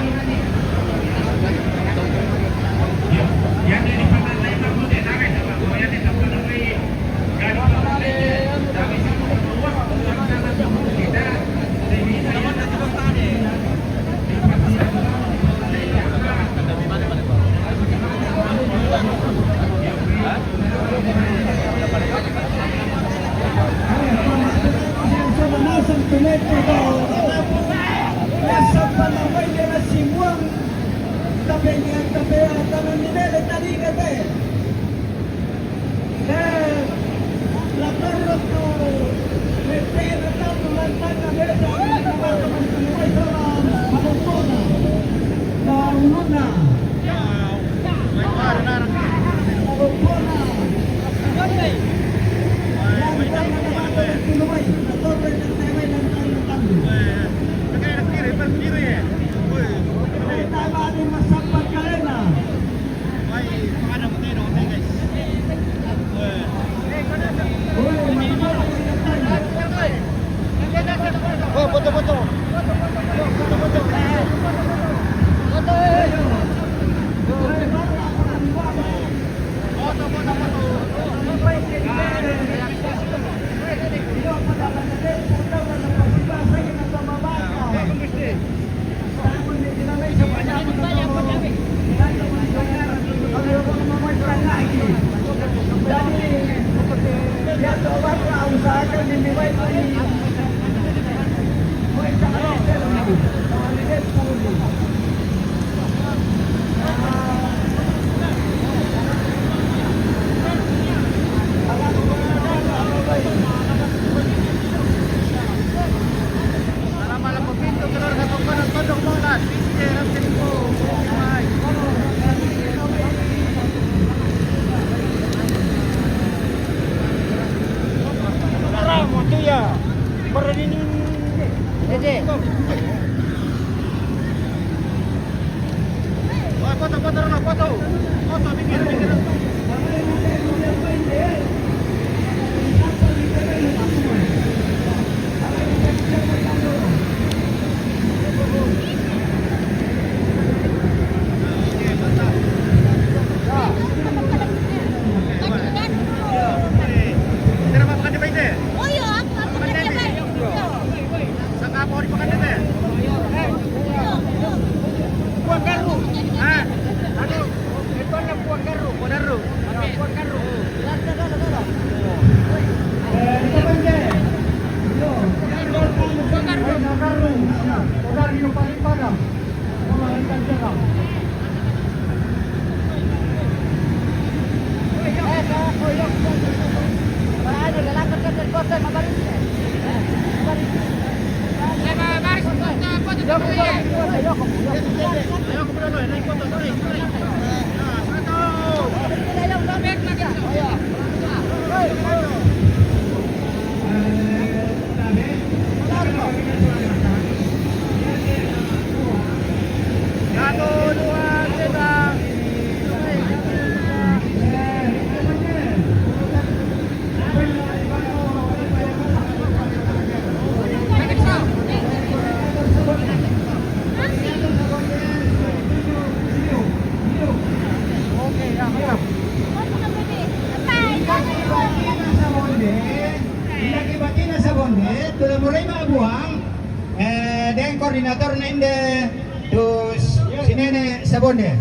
Deng koordinator nende, terus si Nene Sabonde.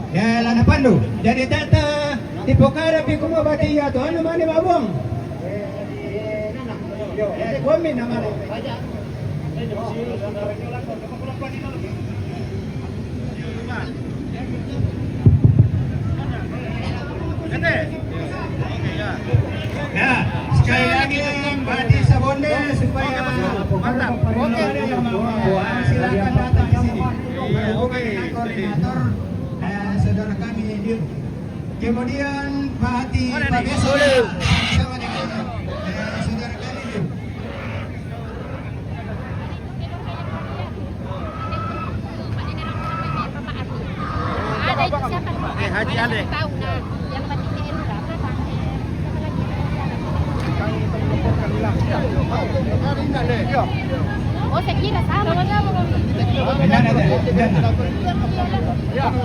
Ya, lana pandu. Jadi tata di pokara pi kuma bati ya to anu mane babong. Eh, kuami nama. Ya, sekali lagi Bupati Sabonde supaya mantap. Oke. Silakan datang ke sini. Oke. Koordinator, eh, saudara kami di, kemudian Pak Hati, Pak Beso, sama dengan, eh, saudara kami di. Yang penting ini berapa, Pak? Oh, saya kira sama.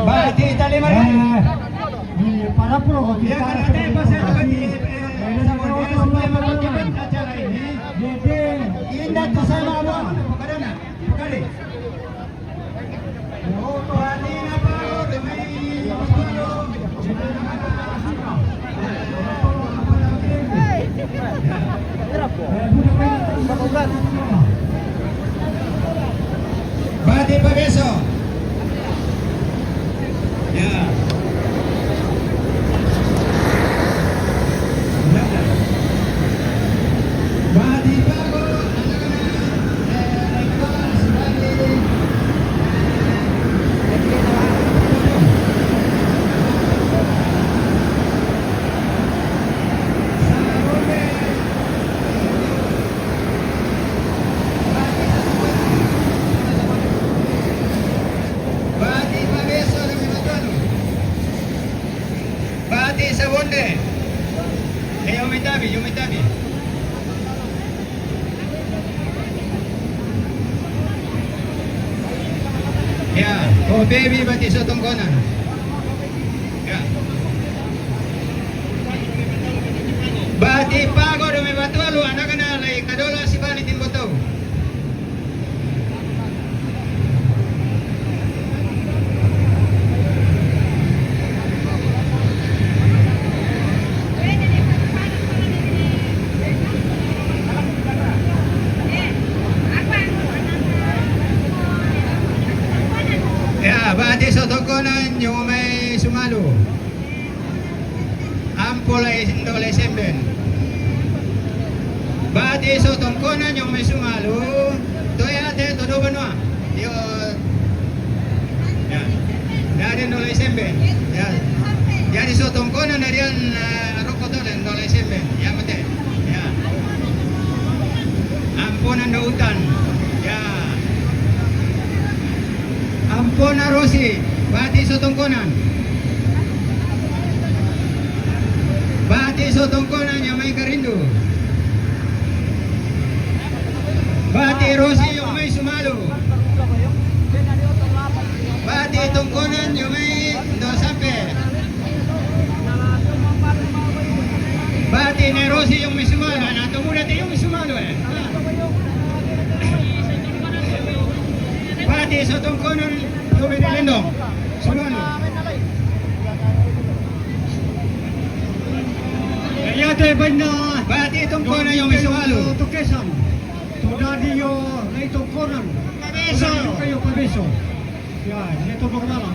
Bati, tali mana? Eh, para pro, ya, kan ada yang pasal bati, eh, eh, sama dia, apa yang mau kita acara ini? Indah tuh sama apa? Bukan ada. Bati Pabeso. Ya. Bati Pago. Bati Sabonde. Eh, yo me tabi, yo me tabi. Ya, oh, baby, bati Sotongkonan. Ya. Bati Pago do me batualu, anak-anak lai kadola si bani timbotou. Ya, bati Sotongkonan, yo mai sumalu. Ampo lai, ndo lai semben. Bati Sotongkonan yo mai sumalu. Toya te todo banua. Yo. Ya. Dari ndo lai semben. Ya. Jadi Sotongkonan dari an, eh, roko tole ndo lai semben. Ya, mate. Ya. Amponan do utan. Ya. Ampona Rosi, bati Sotongkonan. Bati Sotongkonan yo mai karindu. Bati Rosi yo mai sumalu. Bati Tongkonan yo mai ndo sampe. Bati Nai Rosi yo mai sumalu, anak muda te yo mai sumalu, eh. Bati Sotongkonan, yo mai lendong. Sumalu. Ya te baina. Bati Tongkonan yo mai sumalu. Tokesan. Todadi yo lai Tongkonan. Pabeso. Yo Pabeso. Ya, ini to pagmala.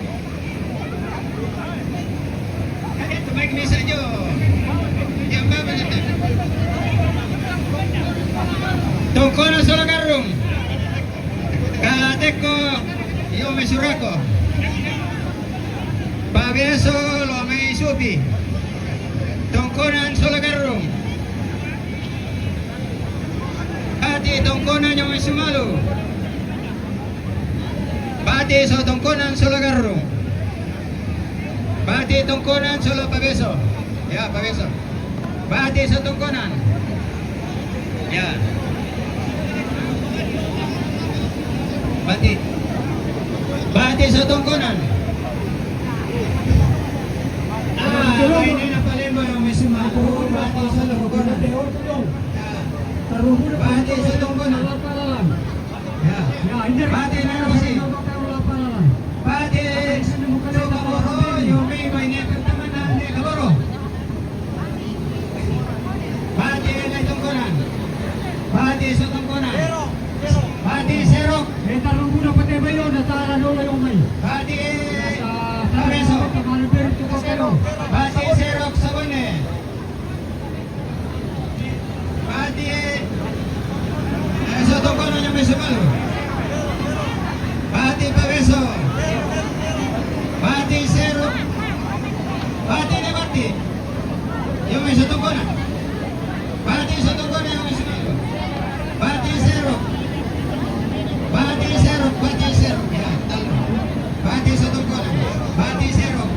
Tongkonan Solokarung. Kateko yo mai surako. Pabeso lo mai supi. Tongkonan Solokarung. Bati Tongkonan yo mai sumalu. Bati Sotongkonan Solokarung. Bati Tongkonan Solo Pabeso. Ya, Pabeso. Bati Sotongkonan. Ya. Bati. Bati Sotongkonan. Ah, ini na palemba yo mai sumalu. Bati Sotongkonan. Ya. Bati Sotongkonan. Ya. Bati Nai Rosi. Bati Sotongkonan, yo mai baine pertama na ne kaloro. Bati Nai Tongkonan. Bati Sotongkonan. Bati Serok. Eta rumbu na pate bayo na tara dolo yo mai. Bati Pabeso. Bati Serok Sabone. Bati, eh, Sotongkonan yo mai sumalu. Bati Pabeso. Bati Serok. Bati ne bati. Yo mai Sotongkonan. Bati Sotongkonan yo mai sumalu. Bati Serok. Bati Serok, Bati Serok. Ya, talo. Bati Sotongkonan. Bati Serok.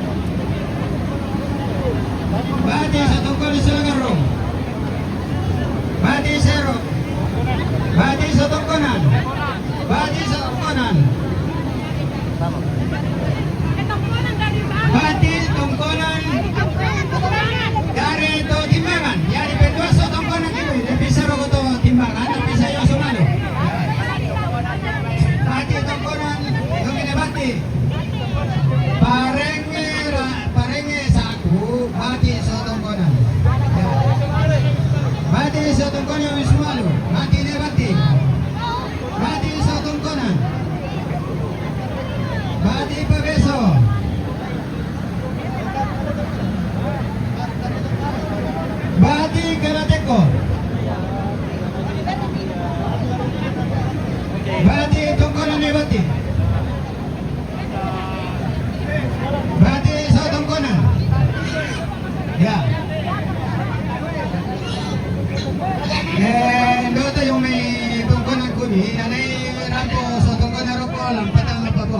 Inanay rambu so tongkonan rokol, ang patama pa po.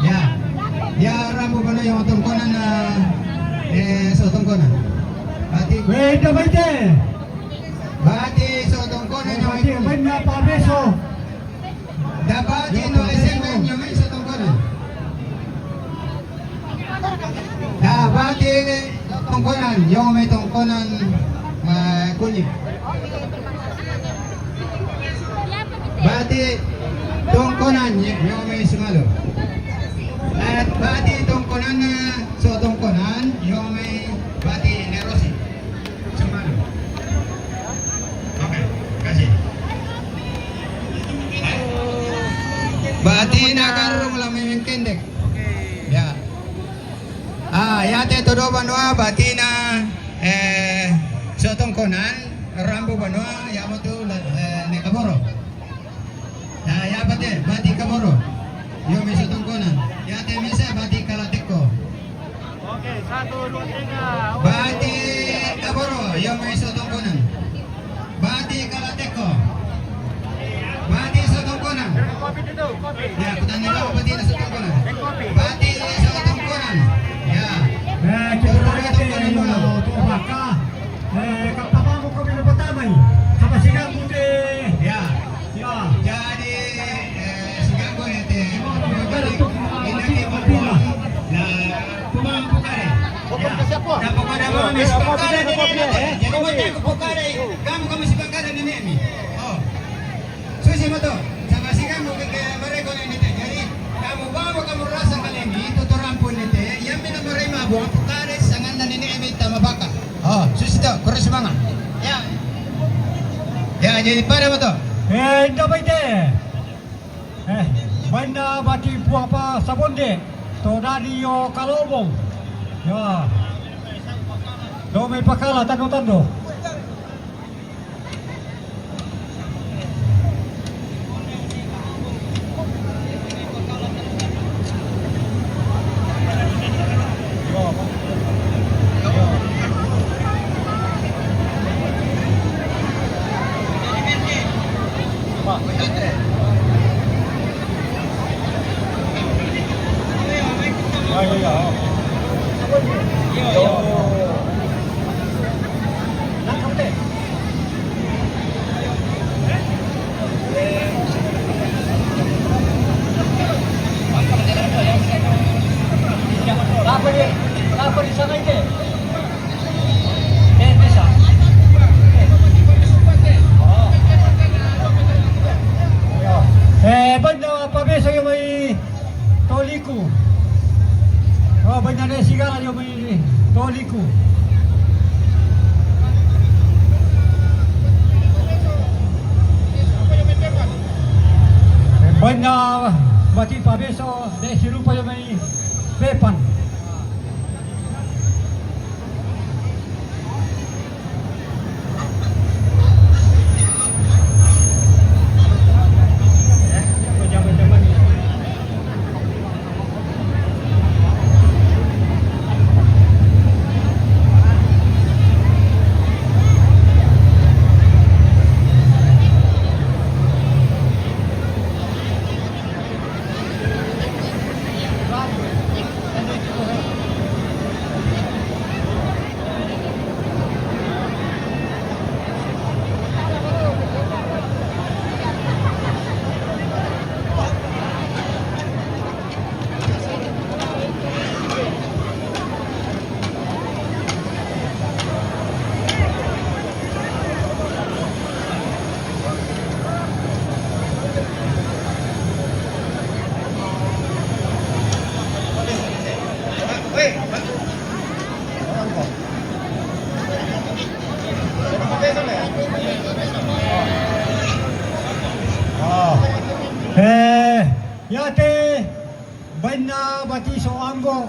Ya. Ya, rambu ba no yung tongkonan na, eh, so tongkonan. Bati. Wait, wait, eh. Bati so tongkonan yung Bati, wait na pa beso. Dapat ito, listen, yung may so tongkonan. Ah, bati tongkonan, yung may tongkonan, ah, kunyit. Bati tongkonan, yung may sumalo. At bati tongkonan na, so tongkonan, yung may bati nerosi. Sumalo. Okay, kasi. Bati na karong lang may kendek. Ya. Ah, yate todo banua, bati na, eh, so tongkonan, rambu banua, ya mo tu, eh, ne kaboro. Na, ya bati, bati kaboro. Yo, may so tongkonan. Yate misa, bati kalateko. Okay, satu, dua, tiga. Bati kaboro, yo, may so tongkonan. Bati kalateko. Bati so tongkonan. Ya, kutanya ba, bati na so tongkonan. Bati so tongkonan. Ya. Eh, kita lihat ini, tongkonan dulu. Tuh, maka, eh, kapapa mo kami na patamay. Kapasigan mo, eh. Ya. Ya. Jadi, eh, sigago, eh, te. Inaki mo na tumang pukare. Ya. Napakadama, mis pukare, eh. Jadi, mo tayo pukare. Kamu, kamu si pukare, nene mi. Oh. Susi mo to, sa kasigan mo kay, kay Mareko na nito. Jadi, kamu ba mo kamu rasa kali ni, tuturan po nito. Yan, pinamaray mabo, ang pukare, sangan na nini, emi, tama baka. Oh, susi to, kuro si manga. Ya. Ya, jadi para mo to. Eh, inda ba ite? Eh, baina bati puapa sabonde. To dadi yo kalobong. Ya. Do may pakala, tando-tando. Eh, baina pabeso yo may Toliku. Oh, baina ne sigala yo may Toliku. Baina bati pabeso, de sirupa yo may pepan. Eh, yate, baina bati so anggo.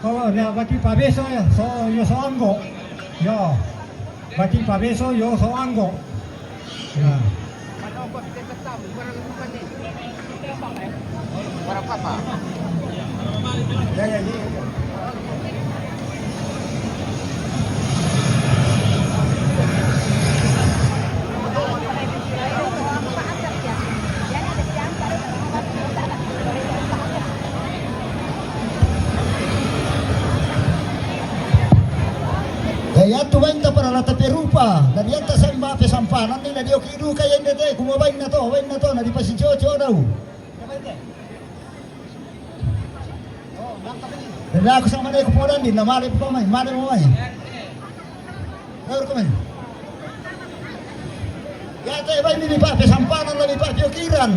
Oh, ya, bati pabeso ya, so, yo so anggo. Yo. Bati pabeso, yo so anggo. Ya. Iya tu bainta para lata perupa, na dianta semba pe sampanan ni na dioki duka iya ndete, kuma bainna to, bainna to, na dipasicoco dau. Dada aku sama dai ku podan di na male pa mai, male pa mai. Lalu ku mai. Iya te bainna dipape sampanan, na dipape piokiran.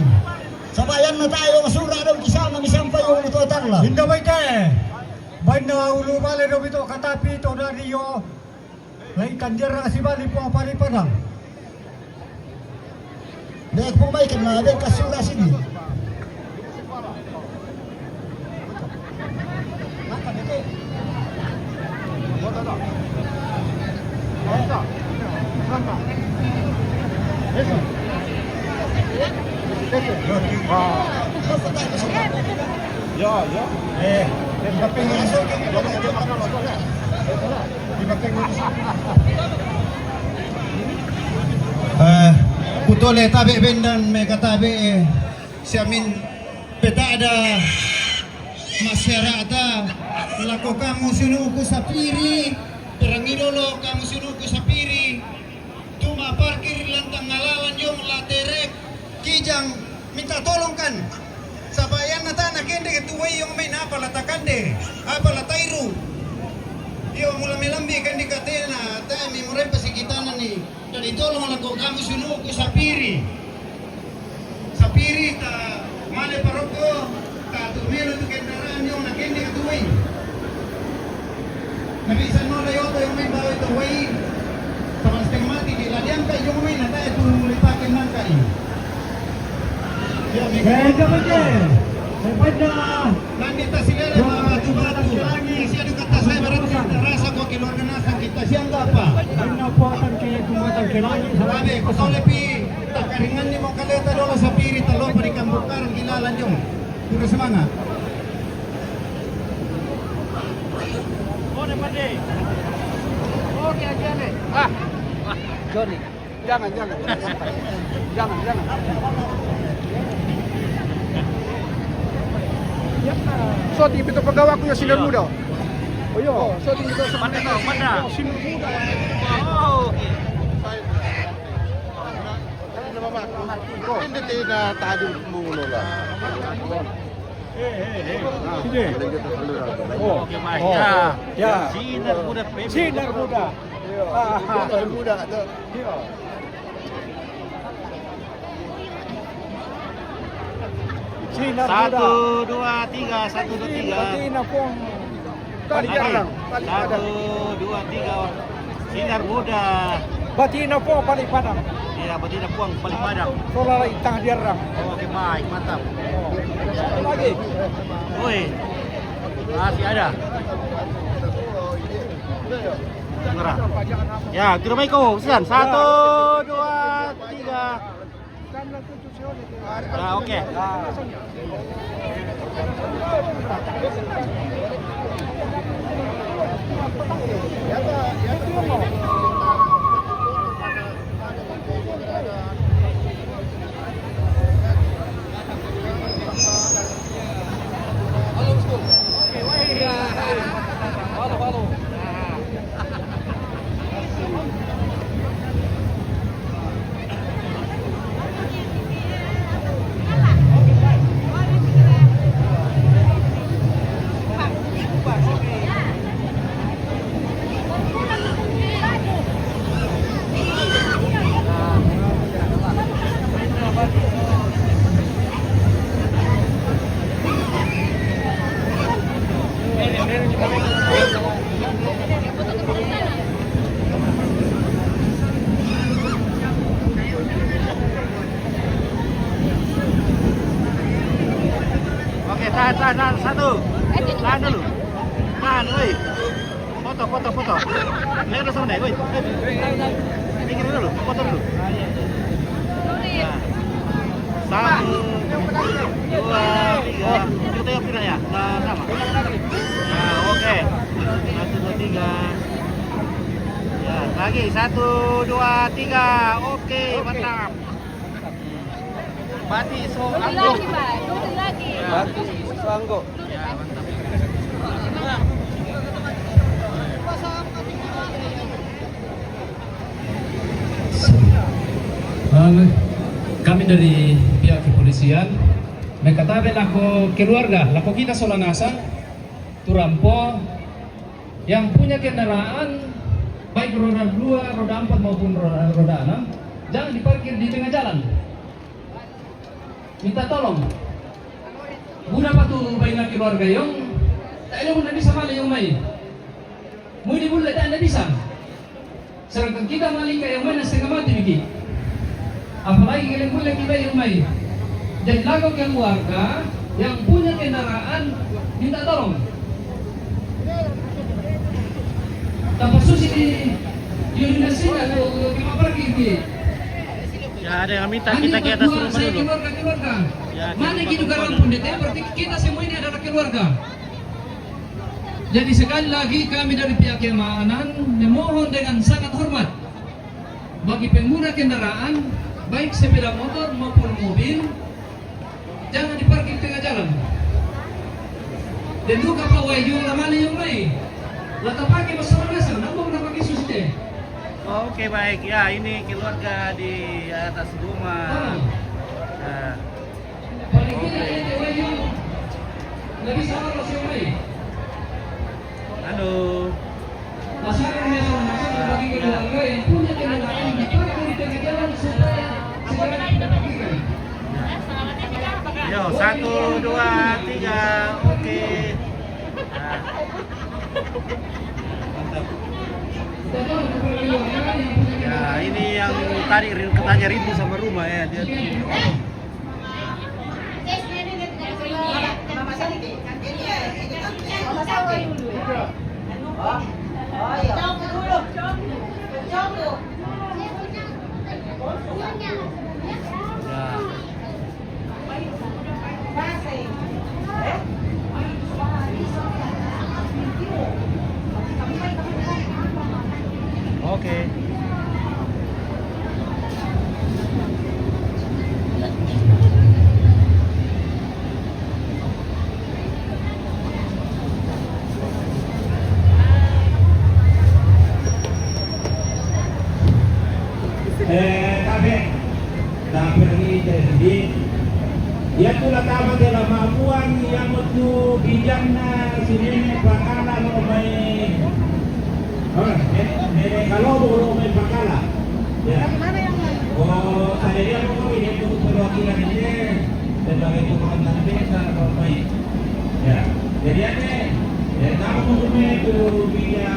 Sabayanna tayo masura dau kisana misampa yo na to talla. Inda baite. Bainna ulu bale do bito katapi to dari yo. Lai kandiarang sibali po pari padang. Dek po mai kena dek kasura sini. Ya, ya. Eh, tapi Eh, kutole tabe bendan me katabe, eh, siamin petada masyarakat lako kamu sunuku sapiri, perangi dolo kamu sunuku sapiri, tuma parkir lantang ngalalan jong laterek, kijang, minta tolong kan. Sabayanna ta na kende ke tuwei yong main apa la takande, apa la tairu. Yo mula melambi kende katena, ta mi murempa sikitana ni. Jadi tolong lako kamu sunuku sapiri. Sapiri ta male paroko, ta tu melo tu kendaraan yong na kende ke tuwei. Nabi sanno da yoto yong main bawa itu wai. Sama setengah mati di ladiang kai yong main na ta itu mulai pakai nangka i. Beda beda. Beda. Nandi tasilele ma batu-batu. Isi adu kata saya berarti rasa ko keluarga nasang kita siang apa? Beda puatan ke tumatan ke lagi. Abe, ko sole pi takaringan ni mo kaleta dolo sapiri talo pari kambukaran gila lanjong. Pura semangat. Ah, Johnny. Jangan, jangan. Jangan, jangan. Shooting pito pagawa ko ya sinar muda. Oh, iya. Oh, shooting pito. Mana, mana? Sinar muda. Oh. Hindi tayo na tadi mo, Lola. Sige. Oh. Okay, Mas. Oh. Ya. Ya. Sinar muda, Pep. Sinar muda. Iya. Ah, ah. Sinar muda, to. Iya. Sinar muda. Satu, dua, tiga, satu, dua, tiga. Batina pong paling padang, paling padang. Satu, dua, tiga. Sinar muda. Batina pong paling padang. Iya, batina pong paling padang. Sola lai tang diarang. Oke, baik, mantap. Satu lagi. Woi. Masih ada. Merah. Ya, kira baik kau, sian. Satu, dua, tiga. Ah, oke. Oke, tahan, tahan, tahan. Satu. Tahan dulu. Tahan, woi. Foto, foto, foto. Naik dulu sama naik, woi. Minggir dulu, foto dulu. Nah. Satu, dua, tiga. Kita yang pindah ya. Nah, sama. Nah, oke. Satu, dua, tiga. Ya, lagi. Satu, dua, tiga. Oke, mantap. Bati so anggo. Lagi, Pak. Lagi. Ya. Bati so anggo. Ya, mantap. Kosong. Eh, kami dari pihak kepolisian, mekatabe lako keluarga, lako kita sola nasang, tu rampo, yang punya kendaraan, baik roda dua, roda empat maupun roda, roda enam, jangan diparkir di tengah jalan. Minta tolong. Buna pa tu baina keluarga yong, tak ada buna bisa male yong mai. Mui di bulle tak ada bisa. Sedangkan kita malingka yong mai na setengah mati biki. Apalagi kalian bulle kita yong mai. Jadi lako keluarga yang punya kendaraan minta tolong. Tanpa susi di, di Indonesia tu, tu, tu, Ya, ada yang minta kita ke atas rumah dulu. Mana gitu garam pun dia, berarti kita semua ini adalah keluarga. Jadi sekali lagi kami dari pihak keamanan memohon dengan sangat hormat bagi pengguna kendaraan baik sepeda motor maupun mobil, jangan diparkir tengah jalan. Dan juga pa wai juga la male yong mai. La tapake masalah biasa, napa napa ke susi te. Oke, baik. Ya, ini keluarga di atas rumah. Ah. Ya. Paling tidak ini wai juga. Nggak bisa orang yong mai. Halo. Yo, satu, dua, tiga, oke. Nah. Mantap. Ya, ini yang tadi ri-, katanya rindu sama rumah ya, dia. Oke. Eh, tabe. Tabe ni jadi. Ya tu la tama de la mabuang ya mo tu bijanna si Nene Pakala lo mai. Oh, Nene, Nene Kalobo lo mai Pakala. Ya. Oh, saya dia lo mai dia tu perwakilan ini. Sebagai tukang tanding dan apa. Ya. Jadi ane, ya, tamu kume tu biya.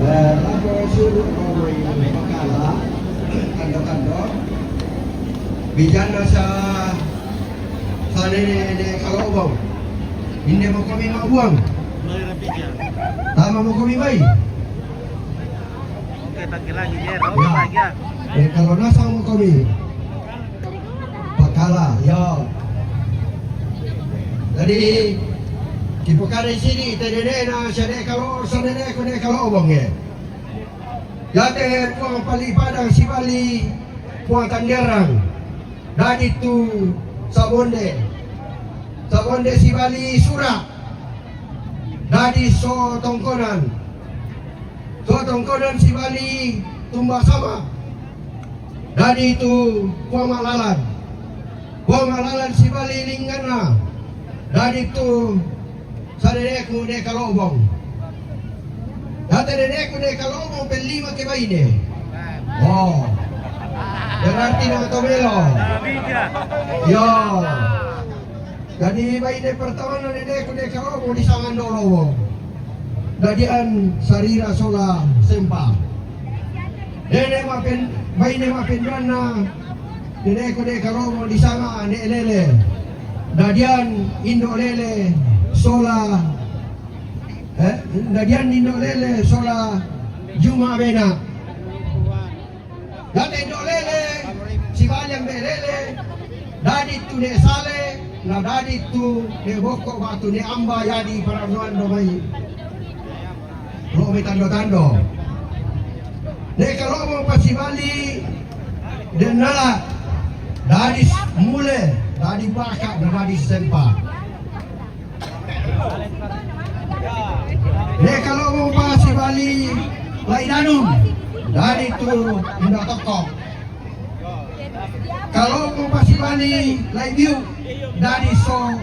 Eh, lako sulu ko mai Pakala, kando-kando. Bijanna sa, sa Nene, Nene Kalobong. Inde mo komi mabuang. Tama mo komi mai. Oke, tangki lagi, ya. Oke, ya. Lagi, ya. Eh, kalau nasang mo komi. Pakala, ya. Jadi, kipakala sini, te Nene na, sa Nene Kalo-, sa Nene ko Nene Kalobong, ya. Yate puang pali padang sibali, puang tandiarang. Dadi tu sabonde. Sabonde sibali sura. Dadi so tongkonan. So tongkonan sibali tumba sama. Dadi tu puang malalan. Puang malalan sibali lingganna. Dadi tu sa Neneku Nene Kalobong. Yate Neneku Nene Kalobong pelima ke baine. Oh. Berarti nama tomelo. Yo. Jadi baine pertama Neneku Nene Kalobong di Sangan Dolowo. Dadian Sarira sola Sempa. Nene mapen, baine mapenduanna Neneku Nene Kalobong di Sanga Nene Lele. Dadian Indo Lele sola, eh, dadian Indo Lele sola Juma Bena. Yate Indo Lele, sibali ambe Lele, dadi tu Nene Sale, na dadi tu Nene Boko batu Nene Amba yadi paranoan do mai. Lo mai tando-tando. Nene Kalobong pa sibali Dennala, dadi Mule, dadi Baka, na dadi Sempa. Nene Kalobong pa sibali Laidanun, Dadi tu inda tokko. Kalau ko pasi bani lai biu, dadi so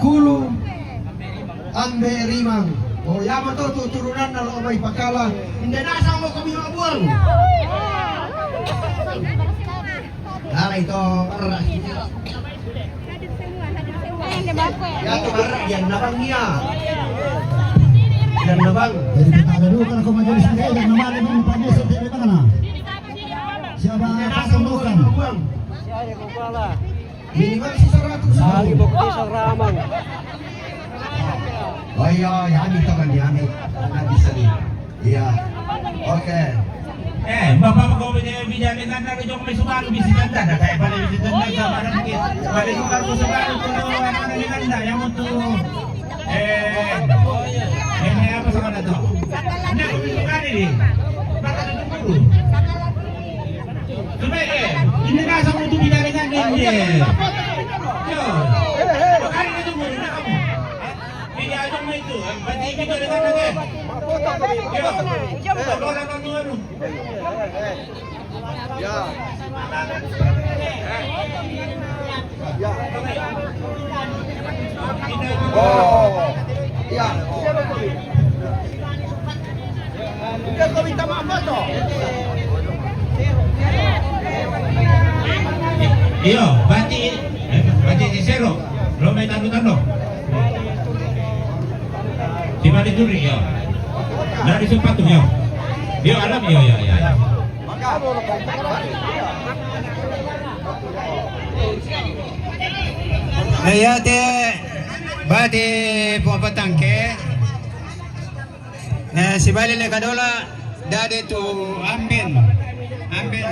kulu ambe rimang. O, yama to tu turunanna lo mai pakala. Inda nasang mo kami mabuang. Dara ito, arah. Ya, tu marah, yan na bang iya. Yan na bang. Jadi kita ada dulu kan, ko majelis ini, yan na mari, bang, pagi setiap di mana? Siapa? Yan na bang. Minimal sisaratus. Lagi bukti sa ramang. O iya, yami to kan, yami. Nggak bisa nih. Iya. Oke. Eh, bapak ko bida, bida dengan na jong mai subalu bisi tanda, na kaya pala bisi tanda sa barang ki. Pala ko kargo subalu ko ano na ni tanda, yang untuk, eh, ini apa sama na to? Nda ko bisi kani di. Baka na tunggu. Subay, eh, ini na sa mutu bida dengan na, eh. Yo. Kani na tunggu na kamu. Bida jong mai tu, eh, bati bida dengan na, eh. Yo. Wala na nuanu. Iyo, bati, eh, bati sisero. Lo mai tando-tando. Di mana dulu, iyo. Dari sepatu, iyo. Iyo, alam, iyo, iyo, iyo. Eh, iya te, bati pung patangke. Eh, sibali le kadola, dadi tu amben. Amben.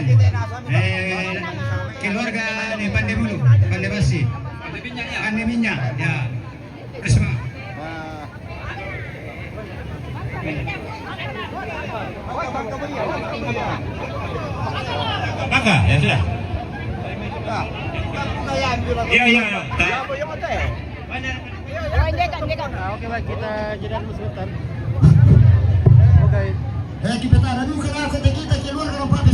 Eh, keluarga ni Pande Bulu, Pande Basi. Pande Minyak, ya. Terima. Maka, ya sudah. Ya, ya, ya. Oke, baik, kita jeda dulu sebentar. Oke. Eh, kita taruh dulu, kalau kita, kita keluar, kalau pakai